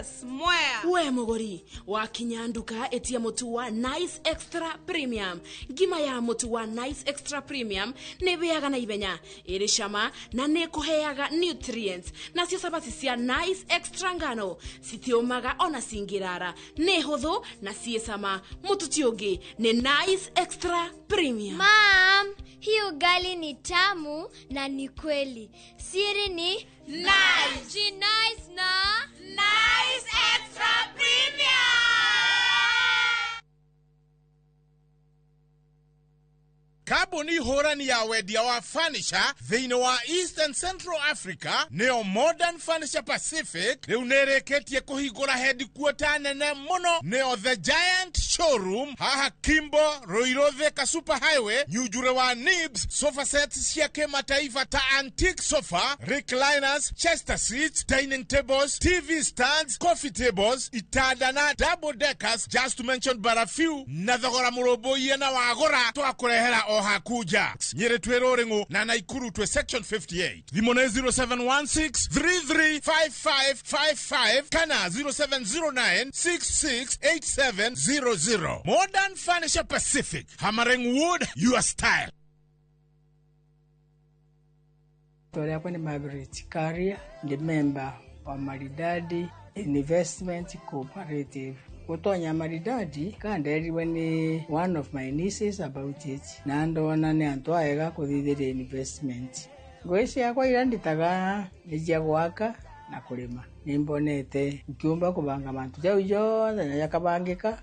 Mumias, Mwea. We mũgũri wakinya nduka, ĩtia mũtu wa Nice Extra Premium. Ngima ya mũtu wa Nice Extra Premium nĩ ĩhĩaga na ihenya, ĩrĩ cama na nĩ ĩkũheaga nutrients. Nacio cabaci cia Nice Extra ngano citiũmaga ona cingĩrara, nĩ hũthũ na ciĩ cama. Mũtu ti ũngĩ, nĩ Nice Extra Premium. Mum, hii ugali ni tamu na ni kweli. Siri ni Nice. Ji nice na Nice Extra Premium. Kambuni hũrani ya wendia wa furniture thĩinĩ wa East and Central Africa, nĩyo Modern Furniture Pacific, rĩu nĩ ĩrĩkĩtie kũhingũra headquarter nene mũno, nĩyo The Giant Showroom, haha Kimbo, Ruiru, Thika Super Highway, Nyunjure wa Nibs. Sofa sets cia kĩmataifa ta antique sofa, recliners, chester seats, dining tables, TV stands, coffee tables, itanda na double deckers, just to mention but a few, na thogora mũrũmbũiye, na wagũra twakũrehera o hakuja. Nyĩrĩ twĩ Rũrĩng'ũ na Naikuru twĩ Section 58. Thimũ nĩ 0716 335555 kana 0709 668700. Modern Furniture Pacific, hammering wood your style. Story yakwa ni Margaret Karia, ndi member wa Maridadi Investment Cooperative. Gutonya Maridadi kanderirwe ni one of my nieces about it, na ndona ni antu aega kuthithiria investment. Ngũĩ ciakwa iria nditaga nĩ cia gwaka na kũrĩma. Nĩmbonete nkiumba kũbanga mantu jau jonthe na jakabangĩka.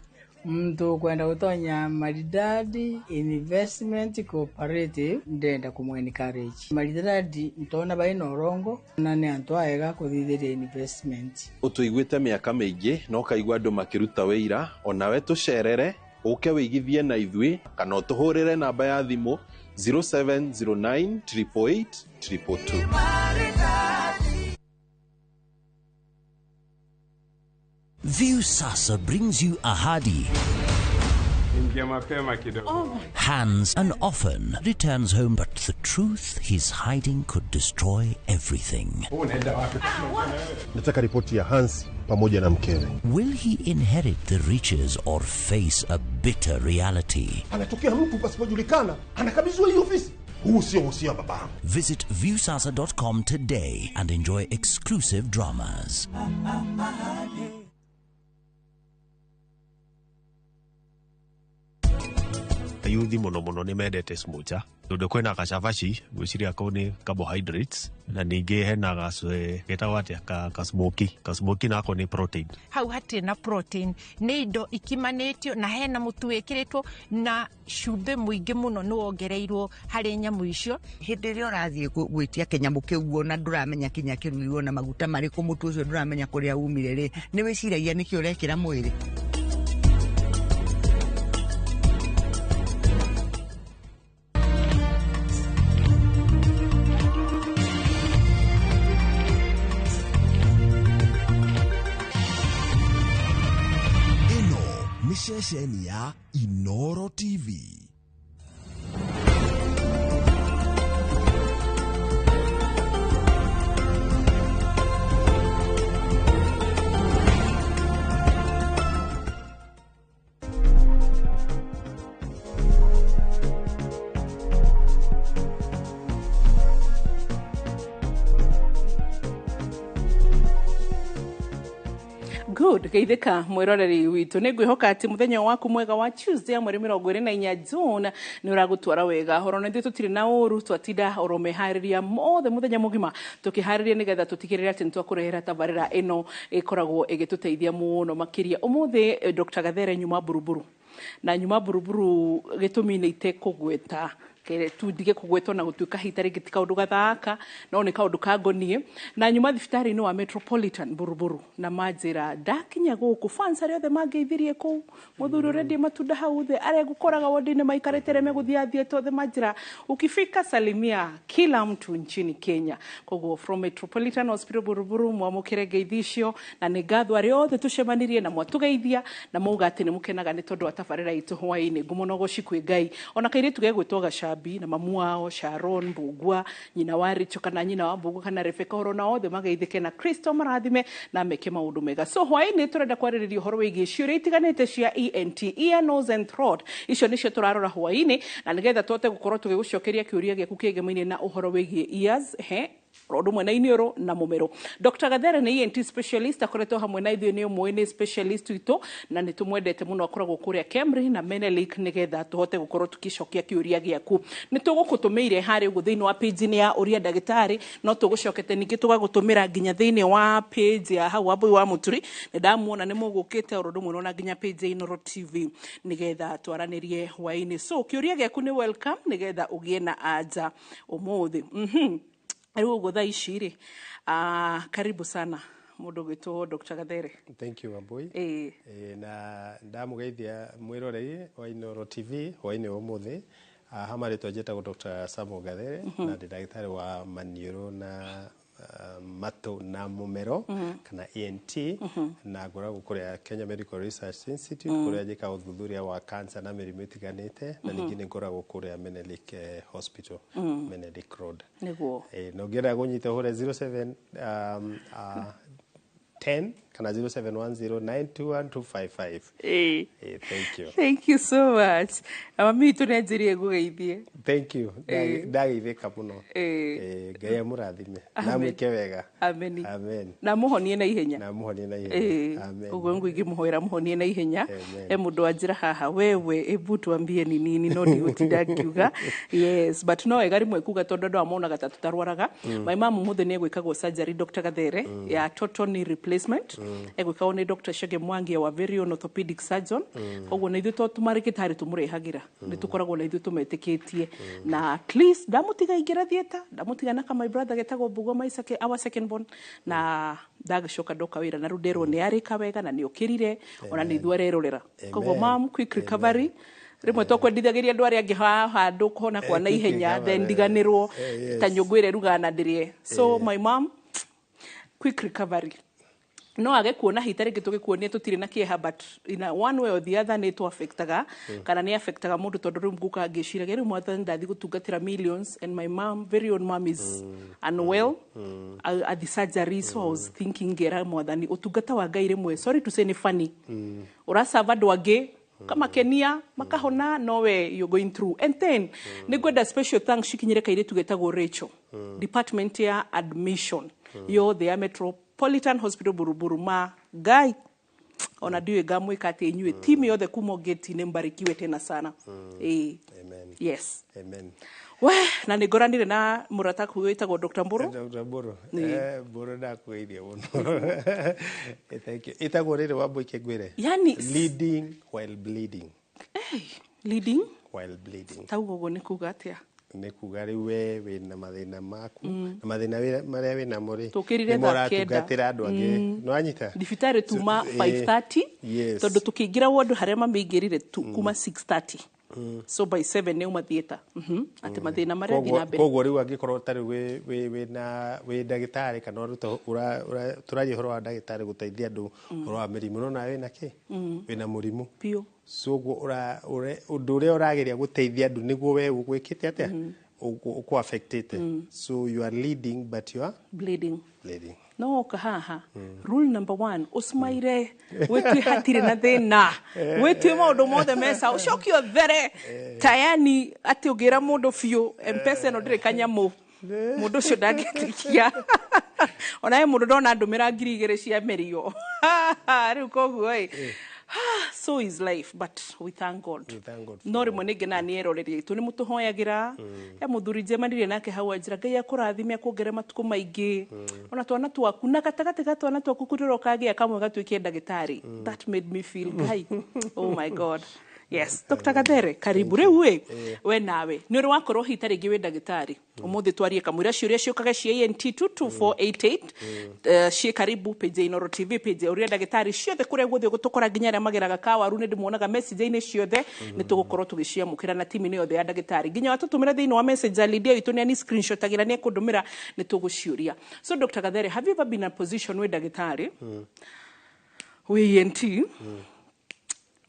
Muntu kwenda gutonya Maridadi Investment Cooperative, ndenda kumwe encourage. Maridadi ntona baina urongo na nĩ antu aega kuthithiria investment. Ũtũiguĩte mĩaka mĩingĩ na ũkaigua andũ makĩruta wĩira, onawe tũcerere, ũke wĩigithie na ithuĩ, kana ũtũhũrĩre namba ya thimũ 0709 888 222. Viusasa brings you Ahadi. Ingia mapema kidogo. Hans and often returns home, but the truth he's hiding could destroy everything. Unaenda wapi? Nataka ripoti ya Hans pamoja na mkewe. Will he inherit the riches or face a bitter reality? Anatokea mtu pasipojulikana, anakabidhiwa hii ofisi. Huu sio uhusia wa babangu. Visit viusasa.com today and enjoy exclusive dramas. Ayuthi mũno mũno nĩ mendete smocha tondũ kwĩna gacabaci, ngwĩciria kau nĩ carbohydrates, na ningĩ hena gacwe getagwo atĩa, ka smoky nako nĩ protein. Hau hatirĩ na protein, nĩ indo ikimanĩtio na hena mũtu wĩkĩrĩtwo na cumbĩ mũingĩ mũno nĩ wongereirwo harĩ nyamũ icio. Hĩndĩ ĩrĩa ũrathiĩ gwĩtia kĩnyamũ kĩu, ona ndũramenya kinya kĩrugirwo na maguta marĩkũ, mũtu ũcio ndũramenya kũrĩa umire rĩ, nĩ wĩciragia nĩkĩ ũrekĩra mwĩrĩ. Ĩno nĩ ceceni ya Inoro TV. Good, geithĩka mwĩroreri witũ. Nĩ ngwĩhoka atĩ mũthenya waku mwega wa Tuesday ya mweri 24 June nĩ ũragũtwara wega. Horo na ithuĩ tũtirĩ na ũru, twatinda oro meharĩria mothe mũthenya mũgima tũkĩharĩria nĩgetha tũtigĩrĩre atĩ nĩ twakũrehera tabarĩra ĩno ĩkoragwo ĩgĩtũteithia mũno makĩria. Ũmũthĩ Dr. Gathere nyuma buruburu na nyuma buruburu, gĩtũmi nĩ itekũgweta kere tu ndige kũgwetwo na gũtuĩka hita rĩngĩ ti kaũndũ gathaka, no nĩ kaũndũ kangoniĩ, na nyuma thibitarĩ-inĩ wa Metropolitan Buruburu, na manjĩra ndakinya gũkũ fans arĩa othe mangeithirie kũu, mũthuri ũrendia matunda hau thĩ, arĩa ngũkoraga wodi-inĩ maikarĩte, arĩa megũthiĩ athiĩte othe, manjĩra ukifika salimia kila mtu nchini Kenya. Koguo from Metropolitan Hospital Buruburu, mwamũkĩre ngeithi icio, na nĩ ngatho arĩa othe tũcemanirie na mwatũgeithia na mauga atĩ nĩ mũkenaga nĩ tondũ wa tabarĩra itũ hwaĩ-inĩ. Ngumo na ũgoci kwĩ Ngai. Ona kairĩtu gegwĩtwo Gacambi. Njambi na mamu wao Sharon Mbugua, nyina wa Richo kana nyina wa Mbugua kana Rebecca, oro na othe mageithĩke na Kristo marathime na meke maũndũ mega. So hwaĩ-inĩ tũrenda kwarĩrĩria ũhoro wĩgiĩ ciũria itiganĩte cia ENT, ear, nose and throat. Icio nĩcio tũrarora hwaĩ-inĩ, na nĩgetha tũhote gũkorwo tũgĩgũcokeria kĩũria gĩaku kĩgemaine na ũhoro wĩgiĩ ears, he ũndũ ũmwe na iniũrũ na mũmero. Dr. Gathere nĩ ENT specialist, akoretwo hamwe na ithuĩ, nĩ ũmwe nĩ specialist witũ na nĩ tũmwendete mũno. Akoragwo kũrĩa Kemri na Menelik, nĩgetha tũhote gũkorwo tũkĩcokia kĩũria gĩaku. Nĩ tũgũkũtũmĩire harĩa ũguo thĩinĩ wa page-inĩ ya Ũria Ndagĩtarĩ, no tũgũcokete ningĩ tũgagũtũmĩra nginya thĩinĩ wa page ya hau Wambui wa Mũturi. Nĩ ndamuona nĩ mũgũkĩte oro ũndũ ũmwe na nginya page ya Inooro TV, nĩgetha twaranĩrie hwaĩ-inĩ. So kĩũria gĩaku nĩ welcome, nĩgetha ũgĩe na anja ũmũthĩ. Rĩu ũguo thaa ici rĩ, karibu sana mũndũ ũgwĩtwo Dr. Gathere. Thank you, Wambui. Ĩĩ. Na ndamũgeithia mwĩroreri wa Inooro TV hwaĩ-inĩ wa ũmũthĩ. Ha marĩtwa njĩtagwo Dr. Samuel Gathere, na ndĩ ndagĩtarĩ wa maniũrũ na matũ na mũmero, kana ENT, na ngoragwo kũrĩa Kenya Medical Research Institute, kũrĩa njĩkaga ũthuthuria wa cancer na mĩrimũ ĩtiganĩte, na ningĩ nĩ ngoragwo kũrĩa Menelik Hospital, Menelik Road. Na ũngĩenda kũnyita ũhũre 07 10 kana 0710921255. Thank you. Thank you so much. Na mami witũ nĩ anjĩrire ngũgeithie. Thank you. Ndageithĩka mũno. Ngai amũrathime na Amen. amwĩke wega. Amen. Amen. Na mũhonie na ihenya. Na mũhonie na ihenya. Amen. Ũguo ngũingĩmũhoera mũhonie na ihenya. Amen. E mũndũ wanjĩra haha, wewe ebu tuambie ni nini, no ndigũtinda ngiuga. Yes, but no wega rĩmwe kuga, tondũ andũ aya monaga ta tũtarwaraga. My mom ũmũthĩ nĩ egwĩkagwo surgery, Dr. Gathere, ya total knee replacement. Egwĩkagwo nĩ Dr. Chege Mwangi, wa very own orthopedic surgeon. Koguo na ithuĩ to tũmarĩgĩtarĩ tũmũrehagĩra, nĩ tũkoragwo na ithuĩ tũmetĩkĩtie, na at least ndamũtiga ingĩra theatre, ndamũtiga na ka my brother getagwo Mbugua, my second, our second born, na ndagĩcoka ndoka wĩra na rĩu nderwo nĩ arĩka wega na nĩ okĩrire, ona nĩ ithuĩ arerorera. Koguo mam, quick recovery. Rĩmwe twakwendithagĩria andũ arĩa angĩ haha handũ kũhona kwa na Quick ihenya, recovery. then ndiganĩrwo ta nyũngũ ĩrĩa ĩrugaga na ndĩrĩe. So my mom, quick recovery. No age kuona hita rĩngĩ tũgĩkuonia tũtirĩ na kĩeha, but in a one way or the other nĩ tũ-affectaga, kana nĩ affectaga mũndũ, tondũ rĩu nguka ngĩciragia rĩu Mwathani ndathi gũtungatĩra millions and my mom, very own mom, is unwell at the surgery. So I was thinking, ngera Mwathani, ũtungata wa Ngai rĩmwe, sorry to say, nĩ funny. Ũracava andũ angĩ kamakenia makahona, no we you're going through. And then nĩ ngwenda special thanks cikinyĩre kairĩtu getagwo Rachel, department ya admission yothe ya Metropolitan Hospital Buruburu. Ma Ngai ona ndiũĩ ngamwĩka atĩ inyuĩ timu yothe kuma ngĩti-inĩ, mbarikiwe tena sana. Ĩĩ. Amen. Yes. Amen. We na nĩ ngoranire na mũrata aku wĩtagwo Dr. Mburu. Dr. Mburu. Ĩĩ. Mburu, ndakũgeithia mũno. Thank you. Ĩtagwo rĩrĩ, Wambui, kĩngwĩre. Leading while bleeding. Hey, leading while bleeding. Tauga ũguo nĩ kuga atĩa? Nĩ kuga rĩu we wĩna mathĩna maku, na mathĩna marĩa wĩnamo rĩ, Tũkĩrire nĩmo thaa 9. ũratungatĩra andũ angĩ. Nĩwanyita? Thibitarĩ tuma So, 5:30, tondũ tũkĩingĩra ward harĩa mamĩingĩrire tu kuma 6:30, so by 7 nĩ uma theatre. Atĩ mathĩna marĩa thiĩ na mbere. Koguo rĩu angĩkorwo ta rĩu wĩna wĩ ndagĩtarĩ kana ũruta tũraria ũhoro wa ndagĩtarĩ gũteithia andũ ũhoro wa mĩrimũ, no nawe wĩna kĩ? Wĩna mũrimũ. Biũ. So ũguo ũndũ ũrĩa ũrageria gũteithia andũ nĩguo we ũgwĩkĩte atĩa, ũkũ affectĩte. So you are leading but you are bleeding. Bleeding. No woka haha, rule number one, ũcimaire wĩtue hatirĩ na thĩna, wĩtue maũndũ mothe mesa, ũcoke ũthere tayani atĩ ũngĩra mũndũ biũ Mpesa ĩno ndĩrĩ kanyamũ, mũndũ ũcio ndangĩtĩkia. Ona he mũndũ ndona ndũmĩra 2000 cia mĩrio rĩu. Koguo ĩ, so is life, but we thank God. We thank God. No rĩmwe nĩ ngenaga nĩ eroreria itũ nĩ mũtũhoyagĩra. He mũthuri njemanirie nake hau, anjĩra Ngai akũrathime, akuongerere matukũ maingĩ, ona twana twaku, na gatagatĩ ga twana twaku kũrĩa ũkagĩa kamwe gatuĩke ndagĩtarĩ. That made me feel Ngai, oh my God, yes. Dr. Gathere, karibu. Rĩu ĩ, we nawe nĩ ũrĩ wakorwo hita rĩngĩ wĩ ndagĩtarĩ. Ũmũthĩ twarie kamũira ciũria ciũkaga cia ENT 22488, ciĩ karibu page ya Inooro TV, page ya Ũria Ndagĩtarĩ, ciothe kũrĩa guothe ũgũtũkora, nginya arĩa mageraga kawaru nĩ ndĩmuonaga message-inĩ ciothe. Nĩ tũgũkorwo tũgĩciamũkĩra na timu-inĩ yothe ya ndagĩtarĩ, nginya watũtũmĩra thĩinĩ wa message ya Lydia witũ, nĩ ani screenshotagĩra, nĩ ekũndũmĩra, nĩ tũgũciũria. So Dr. Gathere, have you ever been in a position wĩ ndagĩtarĩ, wĩ ENT,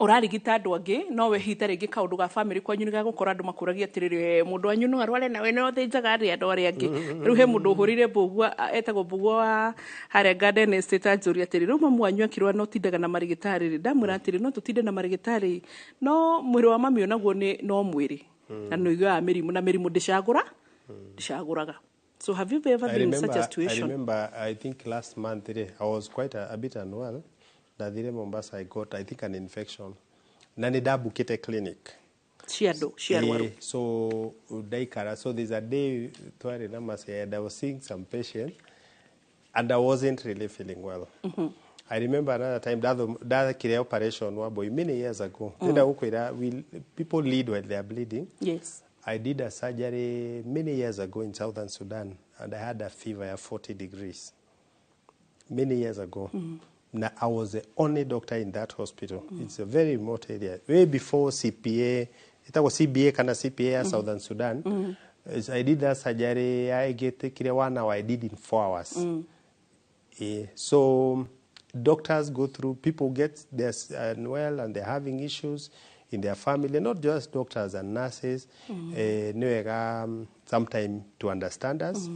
Ũrarigita andũ angĩ, no we hita rĩngĩ kaũndũ ga family kwanyu nĩ gagũkora andũ makũragia atĩrĩrĩ, "Eh, mũndũ wanyu no arware nawe no thĩnjaga arĩa andũ arĩa angĩ." Rĩu he mũndũ ũhũrire mbũgua, etagwo mbũgua wa harĩa Garden Estate, anjũria atĩrĩ, rĩu mamu wanyu akĩrwara no tindaga na marĩgĩtarĩ rĩ? Ndamwĩra atĩrĩ, no tũtinde na marĩgĩtarĩ, no mwĩrĩ wa mami onaguo nĩ no mwĩrĩ na nĩ ũiguaga mĩrimũ, na mĩrimũ ndĩcagũraga. So have you ever I been in such remember, a I situation? remember, I think last month, I was quite a bit unwell. Ndathire Mombasa, I got, I think, an infection. Na nĩ ndambukĩte clinic. Cia andũ cia arwaru. So ndaikara, so there's a day twarĩ na Masai and I was seeing some patient and I wasn't really feeling well. I remember another time ndakire operation wa boy many years ago. Ndĩrenda gũkwĩra people lead when they are bleeding. I did a surgery many years ago in Southern Sudan and I had a fever of 40 degrees. Many years ago. Now, I was the only doctor in that hospital. It's a very remote area. Way before CPA, it was CBA kana CPA ya Southern Sudan. I did that surgery, I get kire 1 hour, I did in 4 hours. So doctors go through, people get their unwell and they're having issues in their family, not just doctors and nurses. Nĩ wega sometime to understand us.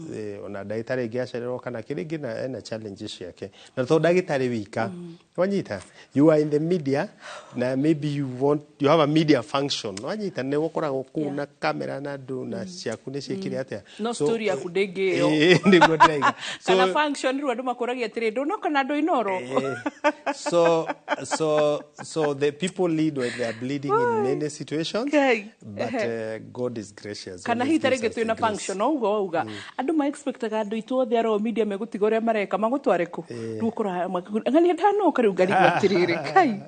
Ona ndagĩtarĩ ĩngĩ acererwo kana kĩrĩa na ena challenges ciake, na to ndagĩtarĩ wika wanyita, you are in the media na maybe you want, you have a media function, wanyita, nĩ gũkoragwo kũu na kamera na andũ na ciaku nĩ ciĩkire atĩa. No story yaku ndĩngĩyo. Nĩguo ndĩraiga. Kana function rĩu andũ makũragia atĩrĩ, ndũnoka na andũ Inoro. So the people lead when they are bleeding in many situations, but God is gracious. Kana hihi ta rĩngĩ twĩna function no ugo wauga andũ ma expectaga andũ itũ othe aro media megũtiga ũrĩa mareka magũtware kũ, rĩu ũkora ng'ania ndanoka rĩu ngarigwo atĩrĩrĩ kai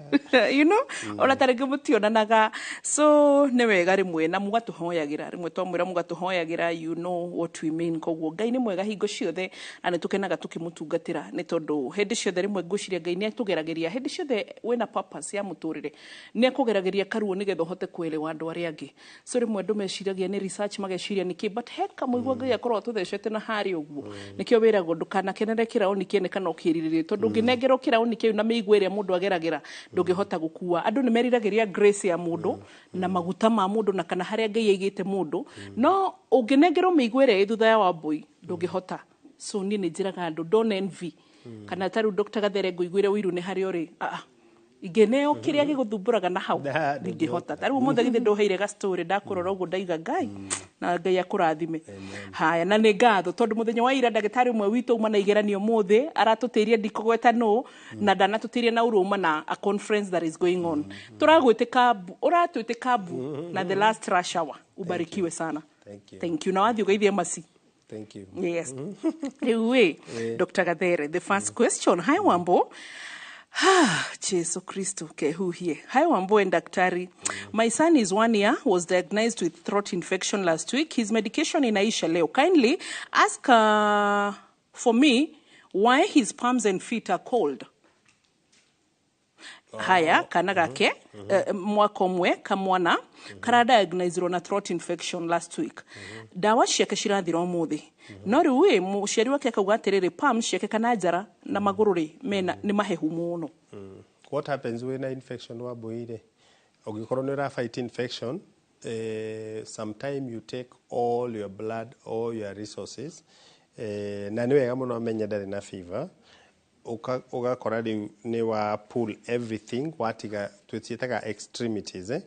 ona ta rĩngĩ mũtionanaga. So nĩ wega rĩmwe na mũgatũhoyagĩra, rĩmwe twamwĩra mũgatũhoyagĩra, you know what we mean. Koguo Ngai nĩ mwega hingo ciothe na nĩ tũkenaga tũkĩmũtungatĩra, nĩ tondũ hĩndĩ ciothe rĩmwe ngwĩciria Ngai nĩ atũgeragĩria hĩndĩ ciothe wĩna purpose ya mũtũrĩre, nĩ akũgeragĩria karuo nĩgetha ũhote kuelewa andũ arĩa angĩ. So rĩmwe andũ meciragia nĩ research, mageciria nĩkĩ, but he kamũigua Ngai akorwo atũthecete na harĩa ũguo. Nĩkĩo wĩragwo ndũkanakenere kĩraũni kĩene kana ũkĩrirĩrie, tondũ ũngĩnengerwo kĩraũni kĩu na mĩigua ĩrĩa mũndũ ageragĩra, ndũngĩhota gũkua. Andũ nĩ meriragĩria grace ya mũndũ na maguta ma mũndũ na kana harĩa Ngai aigĩte mũndũ, no ũngĩnengerwo mĩigua ĩrĩa ĩ thutha ya Wambũi, ndũngĩhota. So niĩ nĩ njĩraga andũ, don't envy. Kana ta rĩu Dr. Gathere, ngũiguĩre ũiru nĩ harĩa ũrĩ. Ah, ingĩneo kĩrĩa gĩgũthumbũraga na hau, ndingĩhota. Ta rĩu ũmũthĩ githĩ ndũheire ga story, ndakũrora ũguo ndaiga Ngai na Ngai akũrathime. Haya, na nĩ ngatho tondũ mũthenya wa ira ndagĩtarĩ ũmwe witũ uma na igeranio mũthĩ aratũtĩirie, ndikũgweta nũ, na ndanatũtĩirie na ũru uma na a conference that is going on. Tũragwĩtĩka mbu, ũratwĩtĩka mbu na the last rush hour. Ubarikiwe sana. Thank you. Thank you, na wathiĩ ũgeithie maci. Thank you. Yes. Rĩu ĩ, Dr. Gathere, the first question. Hi Wambo. Jesu Kristo kehuhie. Hi Wambo and daktari. My son is 1 year, was diagnosed with throat infection last week. His medication inaisha leo. Kindly ask for me why his palms and feet are cold. Haya, kana gake mwaka ũmwe, kamwana karadiagnosirwo na throat infection last week, ndawa ciake cirathira ũmũthĩ, no rĩu ĩ mũciari wake akauga atĩrĩrĩ, palms ciake kana njara na magũrũ rĩ mena nĩ mahehu mũno. What happens when infection wa mbũi ũngĩkorwo nĩ ũra fight infection, sometime you take all your blood, all your resources, na nĩ wega mũno amenye ndarĩ na fever. Ũgakora rĩu nĩ wa pull everything, watiga twĩciĩtaga extremities, eh?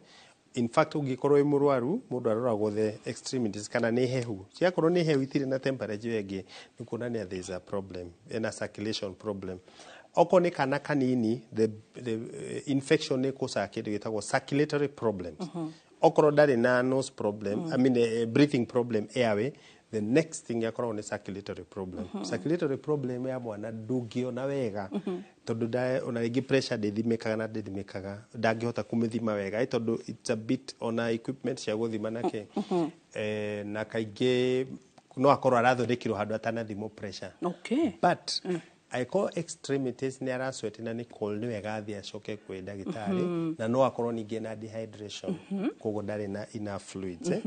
In fact, ũngĩkorwo wĩ mũrwaru, mũndũ aroragwo the extremities kana nĩ hehu. Ciakorwo nĩ hehu, itirĩ na temperature ĩyo ĩngĩ, nĩ kuonania there is a problem, ena circulation problem. Okorwo nĩ kana kanini, the infection nĩ kũcaga kĩndũ gĩtagwo circulatory problems. Okorwo ndarĩ na nose problem, I mean, breathing problem, airway, the next thing yakoragwo nĩ circulatory problem. Circulatory problem ya mwana ndũngĩona wega, tondũ ona rĩngĩ pressure ndĩthimĩkaga na ndĩthimĩkaga, ndangĩhota kũmĩthima wega, tondũ it's a bit ona equipment cia gũthima nake. Na kaingĩ no akorwo arathondekirwo handũ atanathimwo pressure. But Angĩkorwo extremities nĩ arasweti na nĩ cold, nĩ wega athiĩ acoke kwĩ ndagĩtarĩ. Na no akorwo ningĩ na dehydration, koguo ndarĩ na enough fluids, eh.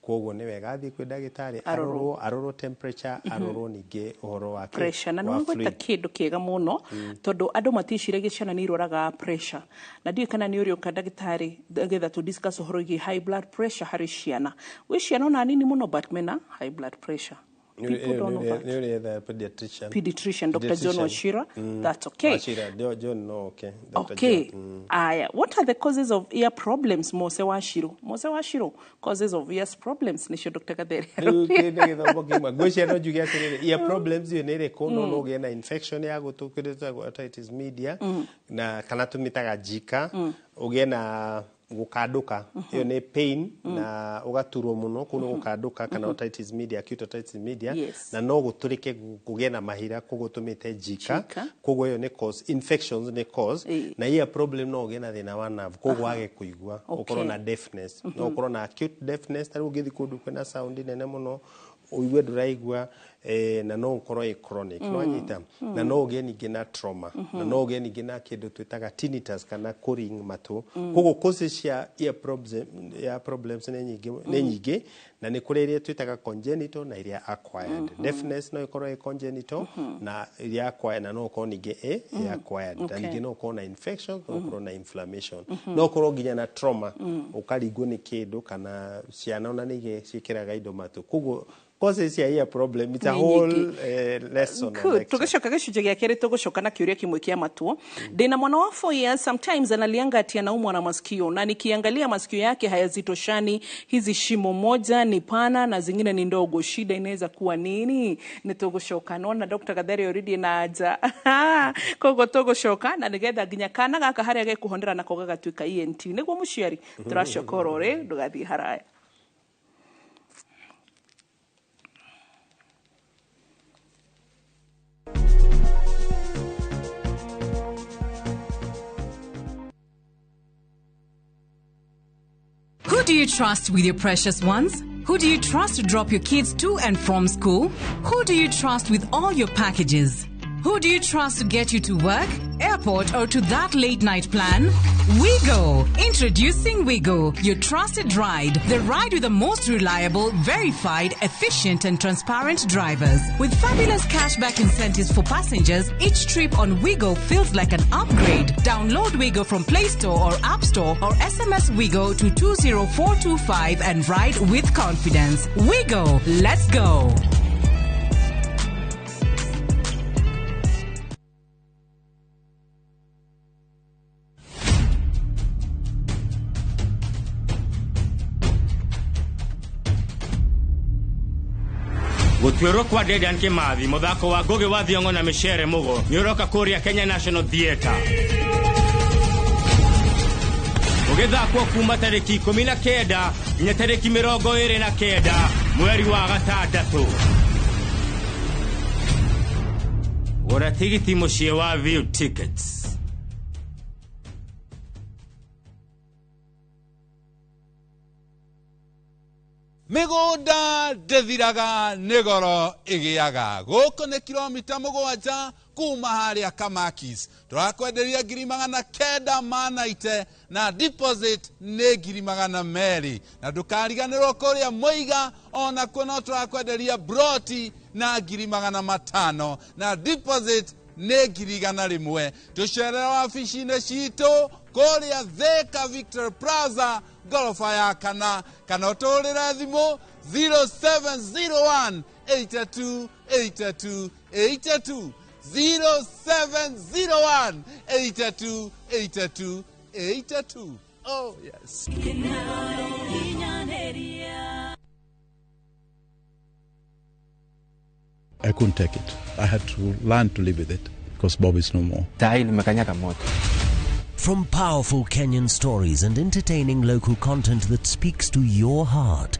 Koguo nĩ wega athiĩ kwĩ ndagĩtarĩ, Arorwo. arorwo temperature, arorwo ningĩ ũhoro wa kĩ- Pressure na wa nĩ wagweta fluid. kĩndũ kĩega mũno, tondũ andũ maticiragia ciana nĩ irwaraga pressure, na ndiũĩ kana nĩ ũrĩũka ndagĩtarĩ getha tũ discuss ũhoro wĩgiĩ high blood pressure harĩ ciana. Gwĩ ciana ona nini mũno but mena high blood pressure. People don't know that. Nĩ ũrĩetha pediatrician. Pediatrician, Dr. John Pediatrician. Wachira. That's okay. Wachira, John, no, okay. Dr. Okay. John. Aya, what are the causes of ear problems? Mose Washiro. Mose Washiro, causes of ears problems. Nĩcio Dr. Gathere. Rĩu kĩndũ gĩthomo kĩmwe ngwĩciria no njuge atĩrĩrĩ, ear problems ĩyo nĩ ĩrĩkũ? No ũgĩe na infection ya gũtũ kĩndũ gĩtagwo otitis media, na kana tũmĩtaga jika. Ũgĩe na gũkandũka, ĩyo nĩ pain na ũgaturwo mũno, kũu nĩ gũkandũka kana otitis media, acute otitis media. Na no gũtũrĩke kũgĩe na mahira, koguo tũmĩte jika. Jika. Koguo ĩyo nĩ cause, infections nĩ cause. Na ear problem no ũgĩe na thĩna wa nerve, koguo wage kũigua, ũkorwo na deafness. No ũkorwo na acute deafness, ta rĩu ũngĩthiĩ kũndũ kwĩna sound nene mũno ũigue ndũraigua, na no ũkorwo ĩ chronic. No anyita. Na no ũgĩe ningĩ na trauma, na no ũgĩe ningĩ na kĩndũ twĩtaga tinnitus kana kũring matũ. Koguo causes cia ear problems, ya problems nĩ nyingĩ, nĩ nyingĩ, na nĩ kũrĩ iria twĩtaga congenital na iria acquired. Deafness no ĩkorwo ĩ congenital na iria acquired, na no ũkorwo ningĩ ĩ acquired. Na ningĩ no ũkorwo na infection, no ũkorwo na inflammation, no ũkorwo nginya na trauma, ũkaringwo nĩ kĩndũ, kana ciana ona nĩ ciĩkĩraga indo matũ. Koguo causes cia ear problem, it's a Nĩ whole nyingĩ. Lesson or Good. lecture. Tũgĩcoka gĩcunjĩ gĩa kerĩ, tũgũcoka na kĩũria kĩmwe kĩa matuo. Ndĩna mwana wa 4 years, sometimes analianga ati anaumwa na masikio, na nikiangalia masikio yake hayazitoshani, hizi shimo moja ni pana na zingine ni ndogo, shida inaweza kuwa nini? Nĩ tũgũcoka nona Dr. Gatheri already na aja, koguo tũgũcoka na nĩgetha nginya kana gaka harĩa gekũhonera nako gagatuĩka ENT nĩguo mũciari. Tũracoka oro rĩ, ndũgathiĩ haraya. Who do you trust with your precious ones? Who do you trust to drop your kids to and from school? Who do you trust with all your packages? Who do you trust to get you to work, airport, or to that late night plan? WeGo! Introducing WeGo, your trusted ride. The ride with the most reliable, verified, efficient, and transparent drivers. With fabulous cashback incentives for passengers, each trip on WeGo feels like an upgrade. Download WeGo from Play Store or App Store or SMS WeGo to 20425 and ride with confidence. WeGo! Let's go! Gũtuĩrwo kwa Dedan Kimathi, mũthako wa Ngũgĩ wa Thiong'o na Micere Mũgo nĩ ũroka kũrĩa Kenya National Theatre, ũgĩthakwo kuma tarĩki 19 nginya tarĩki 29 mweri wa gatandatũ. Gũra tigiti mũciĩ wa View Tickets. Mĩgũnda ndĩthiraga, nĩ goro ĩgĩaga. Gũkũ nĩ kilomita 7 kuma harĩa Kamakis. Tũrakwenderia ngiri 990 na deposit nĩ ngiri 200. Na ndũkariganĩrwo kũrĩa Mũiga onakuo no tũrakwenderia broti na ngiri 500 na deposit nĩ ngiri 100. Tũcerere wabici-inĩ citũ kũrĩa Thika Victor Plaza ngoroba ya kana, kana ũtũhũrĩre thimũ 0701 82 82 82, 0701 82 82 82. Oh yes. I couldn't take it. I had to learn to live with it because Bob is no more. From powerful Kenyan stories and entertaining local content that speaks to your heart.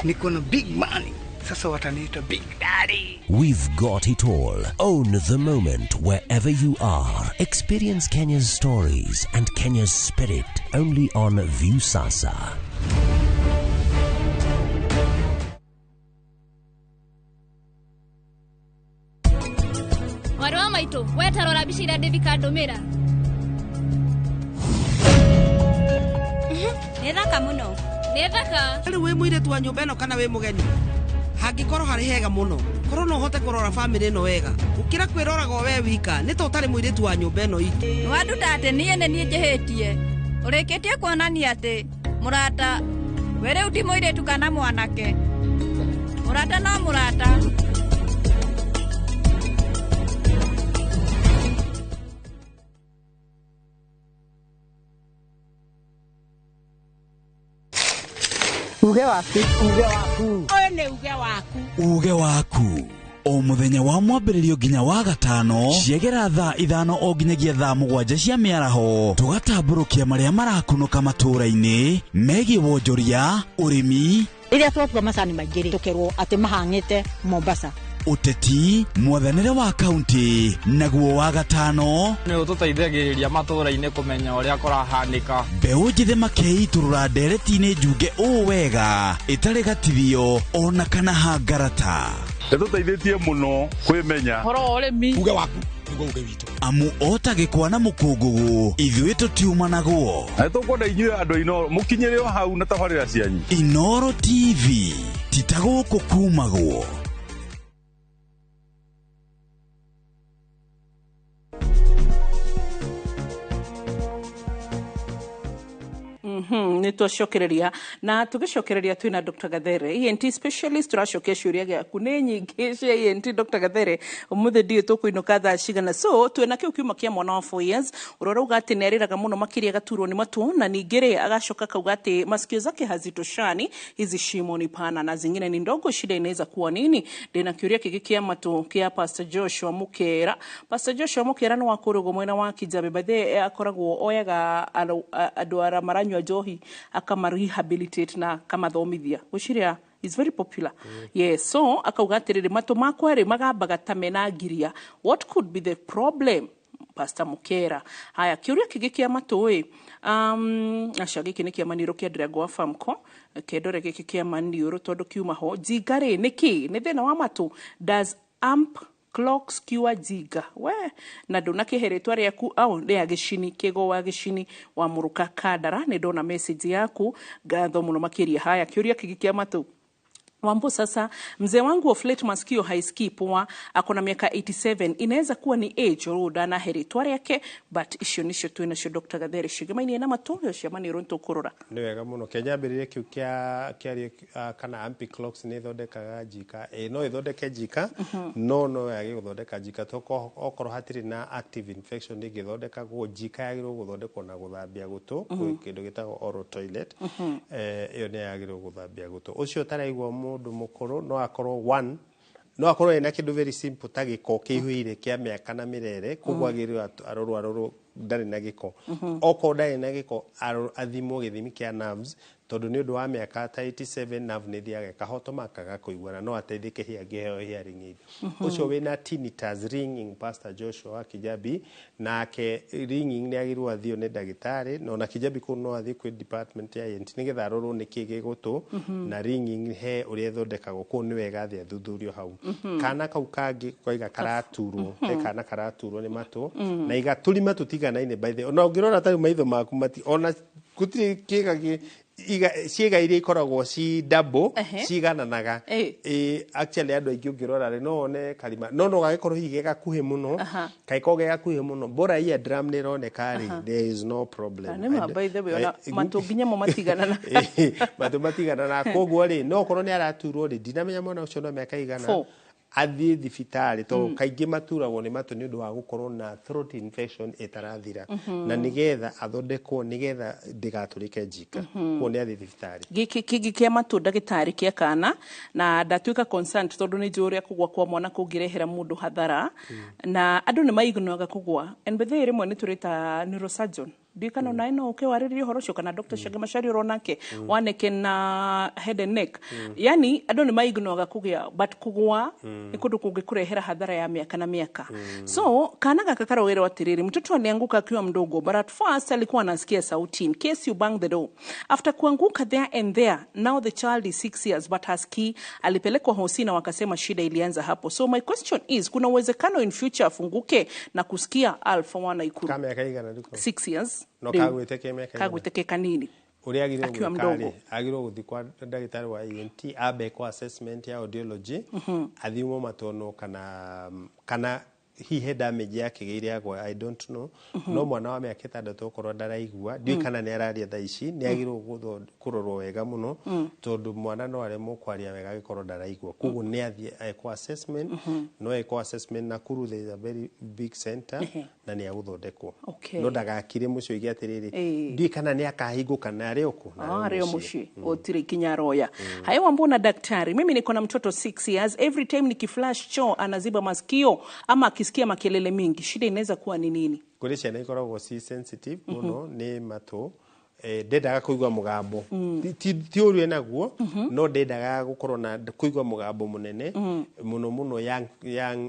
Niko na big money sasa, wataniita big daddy. We've got it all. Own the moment wherever you are. Experience Kenya's stories and Kenya's spirit only on Viusasa. Mwarĩ wa maitũ, we ta rora mbica iria Ndĩthika ndũmĩra. Nĩ thaka mũno. Nĩ thaka. Rĩu wĩ mũirĩtu wa nyũmba ĩno kana wĩ mũgeni? Hangĩkorwo harĩ hega mũno, korwo no ũhote kũrora bamĩrĩ ĩno wega gũkĩra kwĩroraga o we wika, nĩ ta ũtarĩ mũirĩtu wa nyũmba ĩno itũ. Wanduta atĩ niĩ nĩ niĩ njĩhĩtie. Ũrĩkĩtie kuonania atĩ mũrata we rĩu ti mũirĩtu kana mwanake. Mũrata no mũrata. Uge waku. Uge waku. Ũyũ nĩ uge waku. Uge waku o muthenya wa mwambĩrĩrio nginya wa gatano ciegera thaa 5 o nginyagia thaa 7 cia mĩaraho, tũgatambũrũkia marĩa marakunũka matũũra-inĩ megiĩ wonjoria, ũrĩmi, Rĩrĩa twakua macani maingĩ rĩ, tũkerwo atĩ mahang'ĩte Mombasa. Ũteti, mwathanĩre wa kaunti, naguo wa gatano nĩ ũtũteithagĩrĩria matũũra-inĩ kũmenya ũrĩa kũrahanĩka. Mbeũ njĩthĩ makeitũrũra ndereti-inĩ njunge ũũ wega ĩtarĩ gatithio ona kana hangarata. Ĩtũteithĩtie mũno kwĩmenya. Ũhoro wa ũrĩmi. Uge waku nĩguo uge witũ. Amu o ta gĩkwa na mũkũngũgũ, ithuĩ tũtiumanagwo. Na nĩtũkwenda inyuĩ andũ a Inooro mũkinyĩre o hau na tabarĩra cianyu. Inooro TV ti ta gũkũ kumagwo. Nä twacokereria na tũgĩcokereria twĩna Dr. Gathere, ENT specialist. Tũracokia ciũria gĩaku nĩ nyingĩ cia ENT. Dr. Gathere, ũmũthĩ ndiũĩ tũkũinũka thaa cigana, so twĩna kĩu kiuma kĩa mwana wa 4 years ũrĩa ũrauga atĩ nĩ arĩraga mũno makĩria agaturwo nĩ matũ, na ningĩ rĩ agacoka kauga atĩ masikio zake hazitoshani, hizi shimo ni pana na zingine ni ndogo, shida inaweza kuwa nini? Ndĩna kĩũria kĩngĩ kĩa matũ kĩa Pastor Joshua Mukera. Pastor Joshua Mukera nĩ wa kũrũgwo mwena wa Kijabe bathe, akoragwo oyaga andũ arĩa maranyua njohi akama rehabilitate na akamathomithia, gwĩciria is very popular. Yes, so akauga atĩrĩrĩ, matũ makwa rĩ magambaga ta mena ngiria, what could be the problem, Pastor Mukera? Haya, kĩũria kĩngĩ kĩa matũ ĩ, aca gĩkĩ nĩ kĩa maniũrũ kĩa Ndirango wa Famco, kendore gĩkĩ kĩa maniũrũ tondũ kiuma ho. Njinga rĩ nĩ kĩ? Nĩ thĩna wa matũ? Does amp clocks cure jinga? We na ndũnakĩhe rĩtwa rĩaku au rĩa gĩcini kĩgo wa gĩcini wa mũrũka kandara, nĩ ndona message yaku, ngatho mũno makĩria. Haya, kĩũria kĩngĩ kĩa matũ. Wambo, sasa mzee wangu of late masikio haisikii poa, ako na miaka 87, inaweza kuwa ni age? Ro ndanahe rĩtwa rĩake, but icio nicio twĩ nacio, Dr. Gathere, cigemaine na matũ cio maniũrũ nĩtũkũrora. Nĩ wega mũno. Kenya ambĩrĩrie kĩu kĩa kĩario kana ampiclox nĩ ĩthondekaga njika. Ĩ, no ĩthondeke njika, no yage gũthondeka njika to okorwo hatirĩ na active infection ĩngĩthondekagwo. Njika yagĩrĩirwo gũthondekwo na gũthambia gũtũ kwĩ kĩndũ gĩtagwo oral toilet. Ĩyo nĩ yagĩrĩirwo gũthambia gũtũ. Ũcio ũtaraigua, mũndũ mũkũrũ, no akorwo one, no akorwo ena kĩndũ very simple ta gĩko kĩihũire kĩa mĩaka na mĩrere, koguo agĩrĩirwo arorwo ndarĩ na gĩko. Okorwo ndarĩ na gĩko, athimwo gĩthimi kĩa nerves, tondũ nĩ ũndũ wa mĩaka ta 87 nerve nĩ ĩthiaga ĩkahotoma akaga kũigua, na no ateithĩke hihi angĩheo hearing aid. Ũcio wĩna tinnitus, ringing, Pastor Joshua wa Kijabi, nake ringing nĩ agĩrĩirwo athio nĩ ndagĩtarĩ, na ona Kijabi kũu no athiĩ kwĩ department ya ENT nĩgetha arorwo nĩkĩ gĩ gũtũ. Na ringing he ũrĩa ĩthondekagwo kũu, nĩ wega athiĩ athuthurio hau. Kana kau kangĩ koiga karaturwo, he kana karaturwo nĩ matũ na igatũrima tũtiganaine. By the ona ũngĩrora ta rĩu maitho maku mati ona gũtirĩ kĩga ciĩga iria ikoragwo ci double cigananaga. Ĩ, actually andũ aingĩ ũngĩrora rĩ, no wone karima no gagĩkorwo hihi ge gakuhĩ mũno. Kangĩkorwo ge gakuhĩ mũno, bora ear drum nĩ ĩroneka rĩ, there is no problem. Nĩ ma, by the way, ona matũ nginya mo matiganana. Matũ matiganana, koguo rĩ, no okorwo nĩ araturwo rĩ, ndinamenya mwana ũcio no mĩaka igana. 4. Athiĩ thibitarĩ tondũ kaingĩ maturagwo nĩ matũ nĩ ũndũ wa gũkorwo na throat infection ĩtarathira, na nĩgetha athondekwo nĩgetha ndĩgatũrĩke njika. Koguo nĩ athiĩ thibitarĩ. Gĩkĩ kĩngĩ kĩa matũ, ndagĩtarĩ, kĩa kana, na ndatuĩka concerned tondũ nĩ njũĩ ũrĩa kũgwa kwa mwana kũngĩrehera mũndũ hathara, na andũ nĩ maignoaga kũgwa, and by the way rĩmwe nĩ tũrĩta neurosurgeon Ndiũĩ kana onawe no ũke warĩrĩrie ũhoro ũcio, kana Dr. Chege Macharia ũronake wa neck na head and neck. Yani andũ nĩ maignoaga kũgĩa, but kũgũa nĩ kũndũ kũngĩkũrehera hathara ya miaka na miaka. So kana gaka karowerwo atĩrĩrĩ, mtoto alianguka akiwa mdogo, but at first alikuwa anasikia sauti in case you bang the door. After kuanguka there and there, now the child is 6 years but hasikii. Alipelekwa hosi na wakasema shida ilianza hapo. So my question is, kuna uwezekano in future afunguke na kusikia? Alpha wa Naikuru. Ka mĩaka igana rĩu? 6 years. No. Rĩu. Kagwĩte ke mĩaka igana? Kagwĩte ke kanini. Ũrĩa agĩrĩirwo Akiwa gwĩka mdogo. rĩ, agĩrĩirwo gũthiĩ kwa ndagĩtarĩ wa ENT, ambe kwa assessment ya audiology, athimwo matono kana hihi damage yakĩgĩire agwa, I don't know. No mwana wa mĩaka 6 okorwo ndaraigua, ndiũĩ kana nĩ araria thaa ici, nĩ agĩrĩirwo kũrorwo wega mũno, tondũ mwana no aremwo kwaria wega angĩkorwo ndaraigua. Koguo nĩ athiĩ ekwo assessment. No ekwo assessment Nakuru, there is a very big center, na nĩ agũthondekwo. No ndagakire mũciĩ oige atĩrĩrĩ, ndiũĩ kana nĩ akahingũka na arĩ o kũ na Arĩ o mũciĩ ũtirĩ ikinya aroya. Haya, mbona daktari, mimi niko na mtoto 6 years. Every time nikiflash choo anaziba masikio ama akisikia makelele mingi. Shida inaweza kuwa ni nini? Kũrĩ ciana ikoragwo ci sensitive mũno nĩ matũ, ndendaga kũigua mũgambo. Ti ũru enaguo, no ndendaga gũkorwo na kũigua mũgambo mũnene mũno mũno,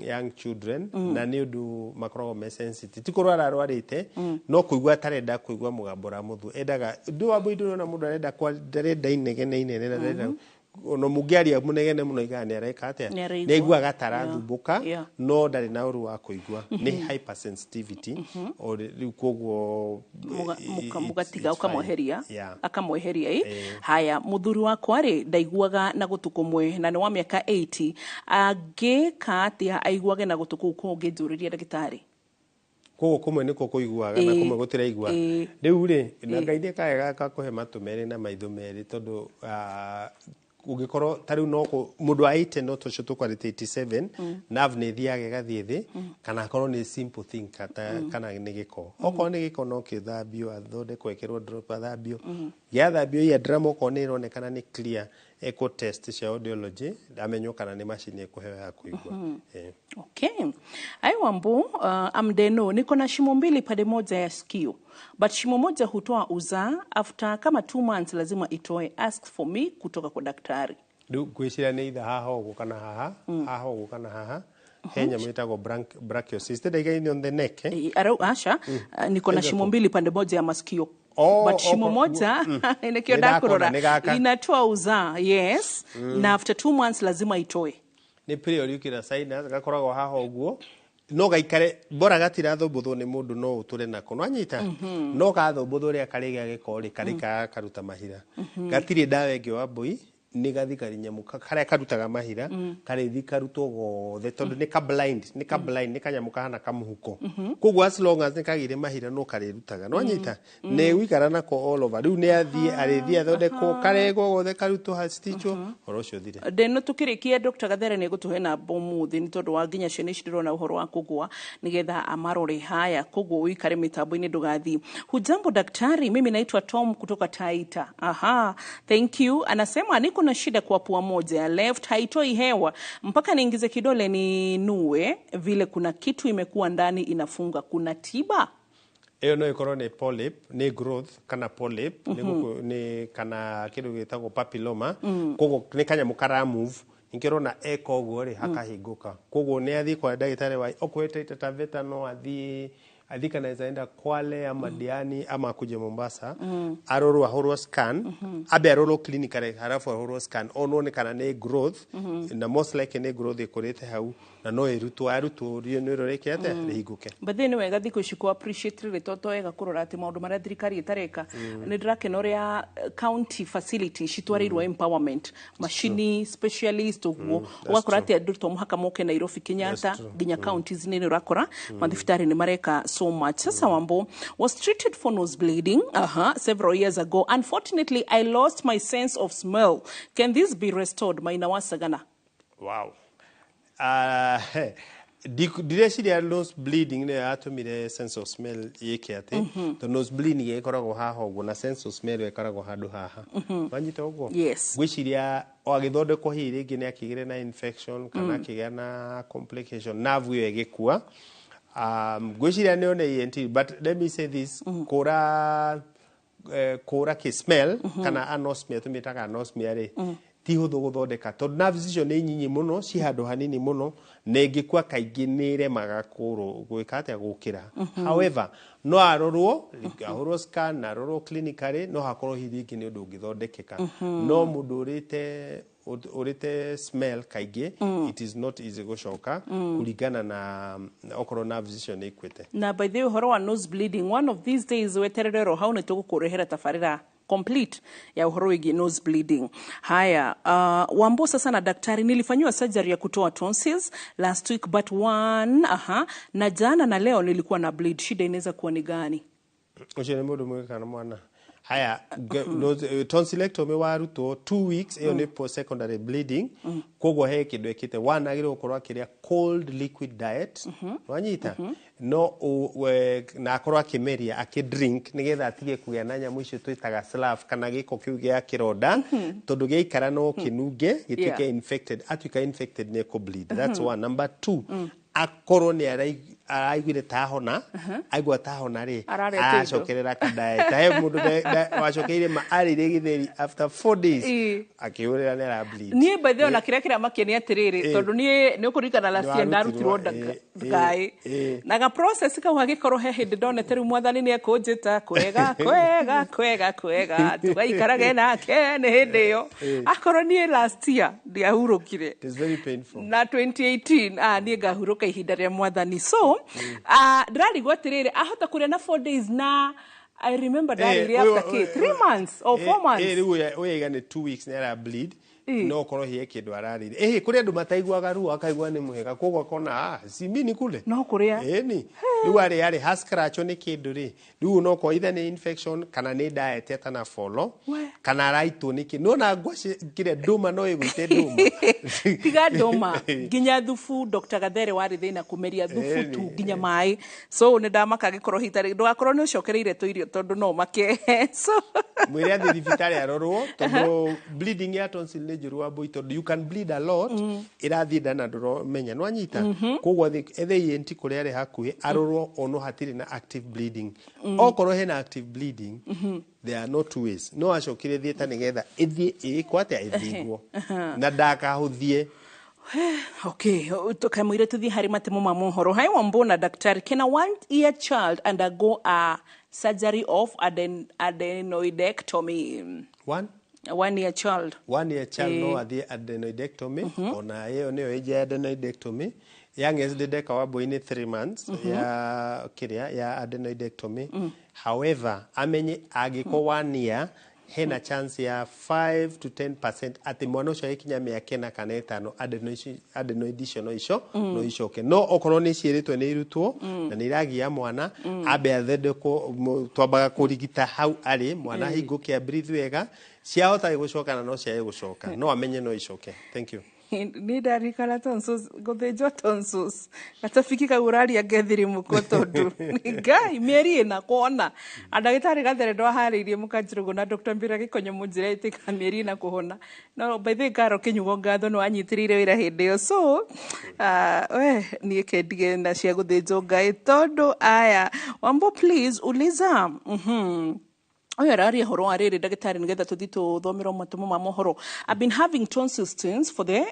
young children, na nĩ ũndũ makoragwo me sensitive. Ti kũrwara arwarĩte, no kũigua atarenda kũigua mũgambo ũramũthu endaga ndũ wa mbũi. Ndũrona mũndũ arenda ndarenda inegene inene na ndarenda ona mũngĩaria mũnegene mũno igaga nĩ areka atĩa? Nĩ araigua. Nĩ aiguaga ta arathumbũka, no ndarĩ na ũru wa kũigua. Nĩ hypersensitivity. O rĩu koguo Mũgatiga ũkamweheria. Yeah. Akamweheria ĩ. Haya, mũthuri wakwa rĩ, ndaiguaga na gũtũ kũmwe na nĩ wa mĩaka 80. Angĩka atĩa aiguage na gũtũ kũu kũngĩ? Njũrĩria ndagĩtarĩ. Koguo kũmwe nĩkuo kũiguaga na kũmwe gũtiraigua. Rĩu rĩ, na Ngai nĩ kaega gakũhe matũ merĩ na maitho merĩ, tondũ ũngĩkorwo ta rĩu no mũndũ wa 80, no tũcio tũkwarĩte 87, nerve nĩ ĩthiaga ĩgathiĩ thĩ, kana akorwo nĩ simple thing kata, kana nĩ gĩko. Okorwo nĩ gĩko no kĩthambio, athondekwo, ekĩrwo drop, athambio. Gĩathambio eardrum okorwo nĩ ĩronekana nĩ clear, ekwo test cia audiology, amenywo kana nĩ macini ĩkũheo ya kũigua. Okay. Ai Wambu, amdeno niko na shimo mbili pande moja ya sikio. But shimo moja hutoa uzaa after kama 2 months lazima itoe. Ask for me kutoka kwa daktari. Rĩu ngwĩciria nĩ itha haha ũguo kana haha, haha ũguo kana haha, he nyamũ ĩtagwo brachiocyst ndaigaini on the neck, eh? Arau asha, niko na Either shimo mbili pande moja ya masikio. Oh, but shimo moja nikio Nĩ ndakona, ndakurora nĩ gaka. inatoa uzaa, yes, na after 2 months lazima itoe. Nĩ preauricular sinus, gakoragwo haha ũguo. No gaikare bora gatirathumbũthwo nĩ mũndũ, no ũtũre nako no anyita. No gathumbũthwo rĩa karĩgĩa gĩko rĩ, karĩkaga karuta mahira. Gatirĩ ndawa ĩngĩ wa mbũi, nĩ gathi karinyamũ karĩa karutaga mahira, karĩthi karutwo gothe, tondũ nĩ ka blind, nĩ ka blind, nĩ kanyamũ kahana kamũhuko. Koguo as long as nĩ kagĩire mahira no karĩrutaga, no anyita nĩ ũikara nako all over. Rĩu nĩ athiĩ, arĩthiĩ athondekwo, karegwo gothe, karutwo, hastichwo, ũhoro ũcio ũthire. Ndeno tukirikia, Dr. Gathere nĩ egũtũhe namba ũmũthĩ nĩ tondũ wa nginya ciana ici ndĩrona ũhoro wa kũgũa nĩgetha amarore. Haya, koguo ũikare mĩtambo-inĩ ndũgathiĩ. Hujambo daktari, mimi naitwa Tom kutoka Taita. Aha, thank you. Anasema niko na shida kwa pua moja ya left, haitoi hewa mpaka niingize kidole ninue, vile kuna kitu imekuwa ndani inafunga. Kuna tiba? Ĩyo no ĩkorwo nĩ polyp, nĩ growth kana polyp, nĩ nĩ kana kĩndũ gĩtagwo papilloma. Koguo nĩ kanyamũ kara move, ningĩ ũrona eka ũguo rĩ, hakahingũka. Koguo nĩ athiĩ kwa ndagĩtarĩ wa okorwo Taita Taveta, no athiĩ athiĩ kana anaweza enda Kwale ama Diani ama akuje Mombasa, arorwo, ahũrwo scan, ambe arorwo clinically, halafu ahũrwo scan onwo nĩ kana nĩ growth, na most likely nĩ growth ĩkũrĩte hau, na no ĩrutwo, arutwo nĩ rĩke atĩa, rĩhingũke. But nĩ wega thikũ ici kũ appreciate rĩrĩ to wega kũrora atĩ maũndũ marĩa thirikari ĩtareka. Nĩ ndĩrakena ũrĩa county facility citwarĩirwo empowerment macini, specialist ũguo, ũgakora atĩ andũ to mũhaka moke Nairobi, Kenyatta, nginya counties nĩ ũrakora mathibitarĩ nĩ mareka so much. Sasa Wambo was treated for nose bleeding several years ago. Unfortunately, I lost my sense of smell. Can this be restored? Maina wa Sagana. Wow. Ndireciria nose bleeding nĩyo yatũmire sense of smell yĩke atĩ, tondũ nose bleeding ĩkoragwo haha ũguo na sense of smell ĩkoragwo handũ haha. Wanyita ũguo? Yes. Ngwĩciria o agĩthondekwo hihi rĩngĩ nĩ akĩgĩre na infection kana akĩgĩa na complication, nerve ĩyo ĩgĩkua. Ngwĩciria nĩ one ENT, but let me say this, kũra kũra kĩ smell kana anosmia, tũmĩtaga anosmia rĩ, ti hũthũ gũthondeka tondũ nerves icio nĩ nyinyi mũno, ci handũ hanini mũno, na ĩngĩkua kaingĩ nĩ ĩremaga gwĩka atĩa, gũkĩra. However, no arorwo, ahũrwo scan na arorwo clinically, no hakorwo hihi rĩngĩ nĩ ũndũ ũngĩthondekeka. No mũndũ ũrĩte smell kaingĩ, it is not easy gũcoka, kũringana na okorwo nerves icio nĩ ikuĩte. Na by the way, ũhoro wa nose bleeding, one of these days weterere ro hau nĩ tũgũkũrehera tabarĩra complete ya ũhoro wĩgiĩ nose bleeding. Haya, Wambo, sasa na daktari, nilifanyiwa surgery ya kutoa tonsils last week, but one aha, na jana na leo nilikuwa na bleed. Shida inaweza kuwa ni gani? Ũcio nĩ mũndũ mwĩga kana mwana? Haya, tonsillectomy warutwo 2 weeks ĩyo nĩ post secondary bleeding. Koguo he kĩndũ ĩkĩte one, agĩrĩirwo gũkorwo akĩrĩa cold liquid diet, wanyita, no na akorwo akĩmeria, akĩdrink, nĩgetha atige kũgĩa na nyamũ icio twĩtaga slough kana gĩko kĩu gĩa kĩronda, tondũ gĩaikara no kĩnunge gĩtuĩke infected. Atuĩka infected nĩ ekũ-bleed. That's one. Number two, akorwo nĩ araiguire tahona, aigua tahona rĩ, Ararĩa tũindo. Aracokerera kadiet. He mũndũ wacokeire ma arĩire gĩtheri, after 4 days akĩhũrĩra nĩ ara bleed. Niĩ by the way, ona kĩrĩa kĩramakia nĩ atĩrĩrĩ, tondũ niĩ nĩ ũkũririkana last year ndarutirwo ngaĩ na ga process kau, hagĩkorwo he hĩndĩ ndonete rĩu mwathani nĩ ekũnjĩta kwega kwega kwega kwega tũgaikarage nake, nĩ hĩndĩ ĩyo akorwo niĩ last year ndiahurũkire. It is very painful. Na 2018, niĩ ngahurũka ihinda rĩa mwathani. So ndĩrarigwo atĩrĩrĩ, ahota kũrĩa na 4 days, na I remember ndarĩire after k 3 months or 4 months. Rĩu ũyũ aiga nĩ 2 weeks nĩ ara bleed, no korwo hie kĩndũ ararĩire. Kũrĩ andũ mataiguaga ruo, akaigua nĩ mũhega, koguo akona, ah, si mi ni kule. No kũrĩa. Ĩni rĩu arĩ hascratchwo nĩ kĩndũ rĩ, rĩu no korwo either nĩ infection kana nĩ diet atana follow, kana araitwo nĩ kĩ nona ngwacĩ kĩrĩa ndũma, no ĩgũite ndũma. Tiga ndũma, nginya thubu. Dr Gathere, warĩ thĩna kũmeria thubu tu, nginya maĩ. So nĩ ndamaka gĩkorwo hitarĩ ndũgakorwo nĩ ũcokereire tũirio, tondũ no make so. Mwĩre athiĩ thibitarĩ arorwo, tondũ bleeding ya tonsil nĩ njũru wa mbũi, tondũ you can bleed a lot, ĩrathiĩ nda na ndũramenya, nĩwanyita. Koguo athiĩ ethe ENT kũrĩa arĩ hakuhĩ, arorwo ono hatirĩ na active bleeding. Okorwo hena active bleeding, there are no two ways, no acokire theatre nĩgetha ĩthiĩ ĩĩkwo atĩa, ĩthingwo, na ndakahũthie. Okay, kamwire tuthiĩ harĩ matemo ma mohoro. Hi Wambo na daktari, can a 1 year child undergo a surgery of adenoidectomy? One? A 1 year child. 1 year child no athiĩ adenoidectomy. Ona ĩyo nĩyo age ya adenoidectomy. Youngest ndĩndeka wa mbũi nĩ 3 months ya kĩrĩa ya adenoidectomy. However, amenye angĩkorwo 1 year, hena chance ya 5 to 10% atĩ mwana ũcio agĩkinya mĩaka 4 kana 5, adenoid icio no ico no icoke. No okorwo nĩ ciĩrĩtwo nĩ irutwo na nĩ iragia mwana, ambe athondekwo. Twambaga kũrigita hau arĩ mwana, hingũke, breathe wega. Ciahota gũcoka na no ciage gũcoka, no amenye no icoke. Thank you. Nĩ ndarikana tonsils, gũthĩnjwo tonsils, gatabiki kau ũraria ngethirimuko, tondũ ngai mĩeri 4 kuona andagĩtarĩ Gathere ndwaharĩirie mũkanjirũgũ na Dr Mbira Gĩkonyo mũnjĩra ĩtĩka mĩeri 4 kũhona. No by the way, Karo Kĩnyugo, ngatho nĩ wanyitĩrĩire wĩra hĩndĩ ĩyo. So we niĩ kendige na cia gũthĩnjwo ngai, tondũ aya Wambo, please uliza. Ũyũ araria ũhoro wa rĩrĩ, ndagĩtarĩ, nĩgetha tũthiĩ tũthomerwo matũmo ma mohoro. I've been having tonsil stones for the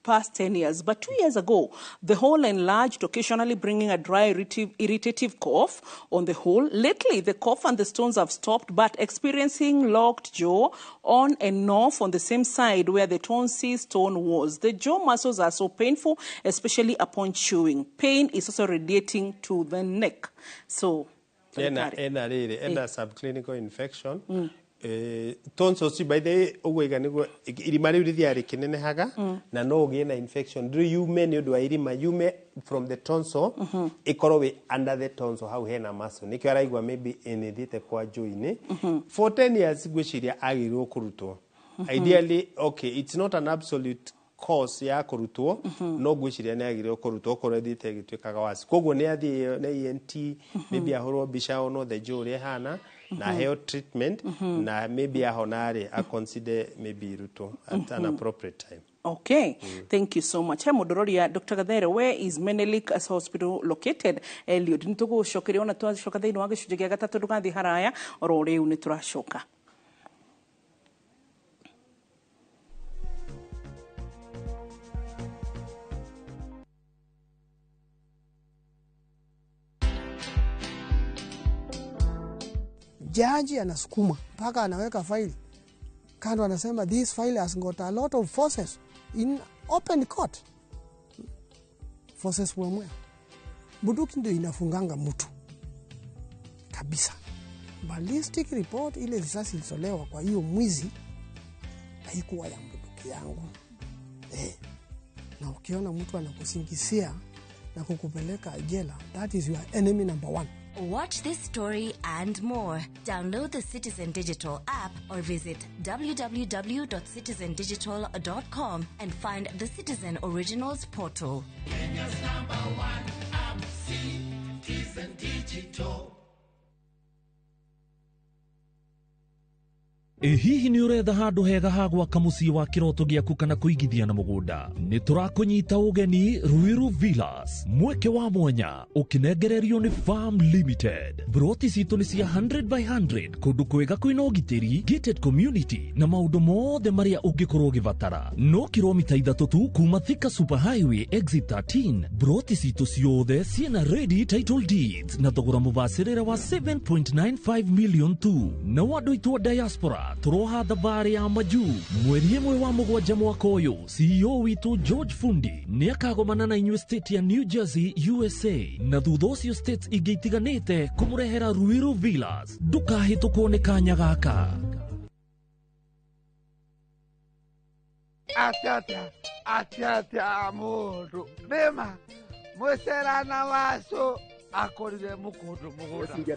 past 10 years, but 2 years ago, the hole enlarged, occasionally bringing a dry, irritative cough on the hole. Lately, the cough and the stones have stopped, but experiencing locked jaw on and off on the same side where the tonsil stone was. The jaw muscles are so painful, especially upon chewing. Pain is also radiating to the neck. So, ena daktari. Ena rĩrĩ, ena subclinical infection. Tonsils, by the way, ũguo iga nĩguo irima rĩu rĩthiaga rĩkĩnenehaga, na no ũgĩe na infection rĩu yume nĩ ũndũ wa irima yume from the tonsil, ĩkorwo wĩ under the tonsil hau hena muscle, nĩkĩo araigua maybe ĩnĩthiĩte kwa jaw-inĩ. For 10 years, ngwĩciria agĩrĩirwo kũrutwo ideally. Okay, it's not an absolute cause ya kũrutwo, no ngwĩciria nĩ agĩrĩirwo kũrutwo okorwo ĩthiĩte ĩgĩtuĩkaga wasi. Koguo nĩ athiĩ na ENT, maybe ahũrwo mbica ono the jaw ũrĩa ĩhana, na aheo treatment, na maybe ahona rĩ, a consider maybe irutwo at an appropriate time. Okay, thank you so much. He mũndũ ũroria Dr. Gathere, where is Menelik Hospital located? Eliud, nĩ tũgũcokeria ona twacoka thĩinĩ wa gĩcunjĩ gĩa gatatũ, ndũgathiĩ haraya oro rĩu nĩ tũracoka. Jaji anasukuma mpaka anaweka faili kando, anasema this file has got a lot of forces in open court. Forces wamwe. Bunduki ndio inafunganga mtu kabisa. Ballistic report, ile risasi ilitolewa kwa hiyo mwizi haikuwa ya bunduki yangu. Na ukiona mtu anakusingizia na kukupeleka jela, that is your enemy number one. Watch this story and more. Download the Citizen Digital app or visit www.citizendigital.com and find the Citizen Originals portal. Kenya's number one app, Citizen Digital. Ĩ hihi nĩ ũretha handũ hega ha gwaka mũciĩ wa kĩroto gĩaku kana kũigithia na mũgũnda? Nĩ tũrakũnyita ũgeni Ruiru Villas, mweke wa mwanya ũkĩnengererio nĩ Farm Limited. Broti citũ nĩ cia 100 by 100, kũndũ kwega kwĩna ũgitĩri, gated community na maũndũ mothe marĩa ũngĩkorwo ũgĩbatara. No kilomita 3 tu kuma Thika Super Highway exit 13. Broti citũ ciothe ciĩna ready title deeds na thogora mũbacĩrĩre wa 7.95 million tu. Na andũ aitũ a diaspora tũroha thabarĩ ya majuu mweri 1 wa 7 mwaka ũyũ. CEO witũ George Fundi nĩ akagomana na inyuĩ state ya New Jersey, USA, na thutha ũcio states ingĩ itiganĩte kũmũrehera Ruiru Villas. Ndũkahĩtũkwo nĩ kanya gaka. Atĩa atĩa atĩa mũndũ nĩma mũcerana wacu akorire mukundu mugunda. Nini,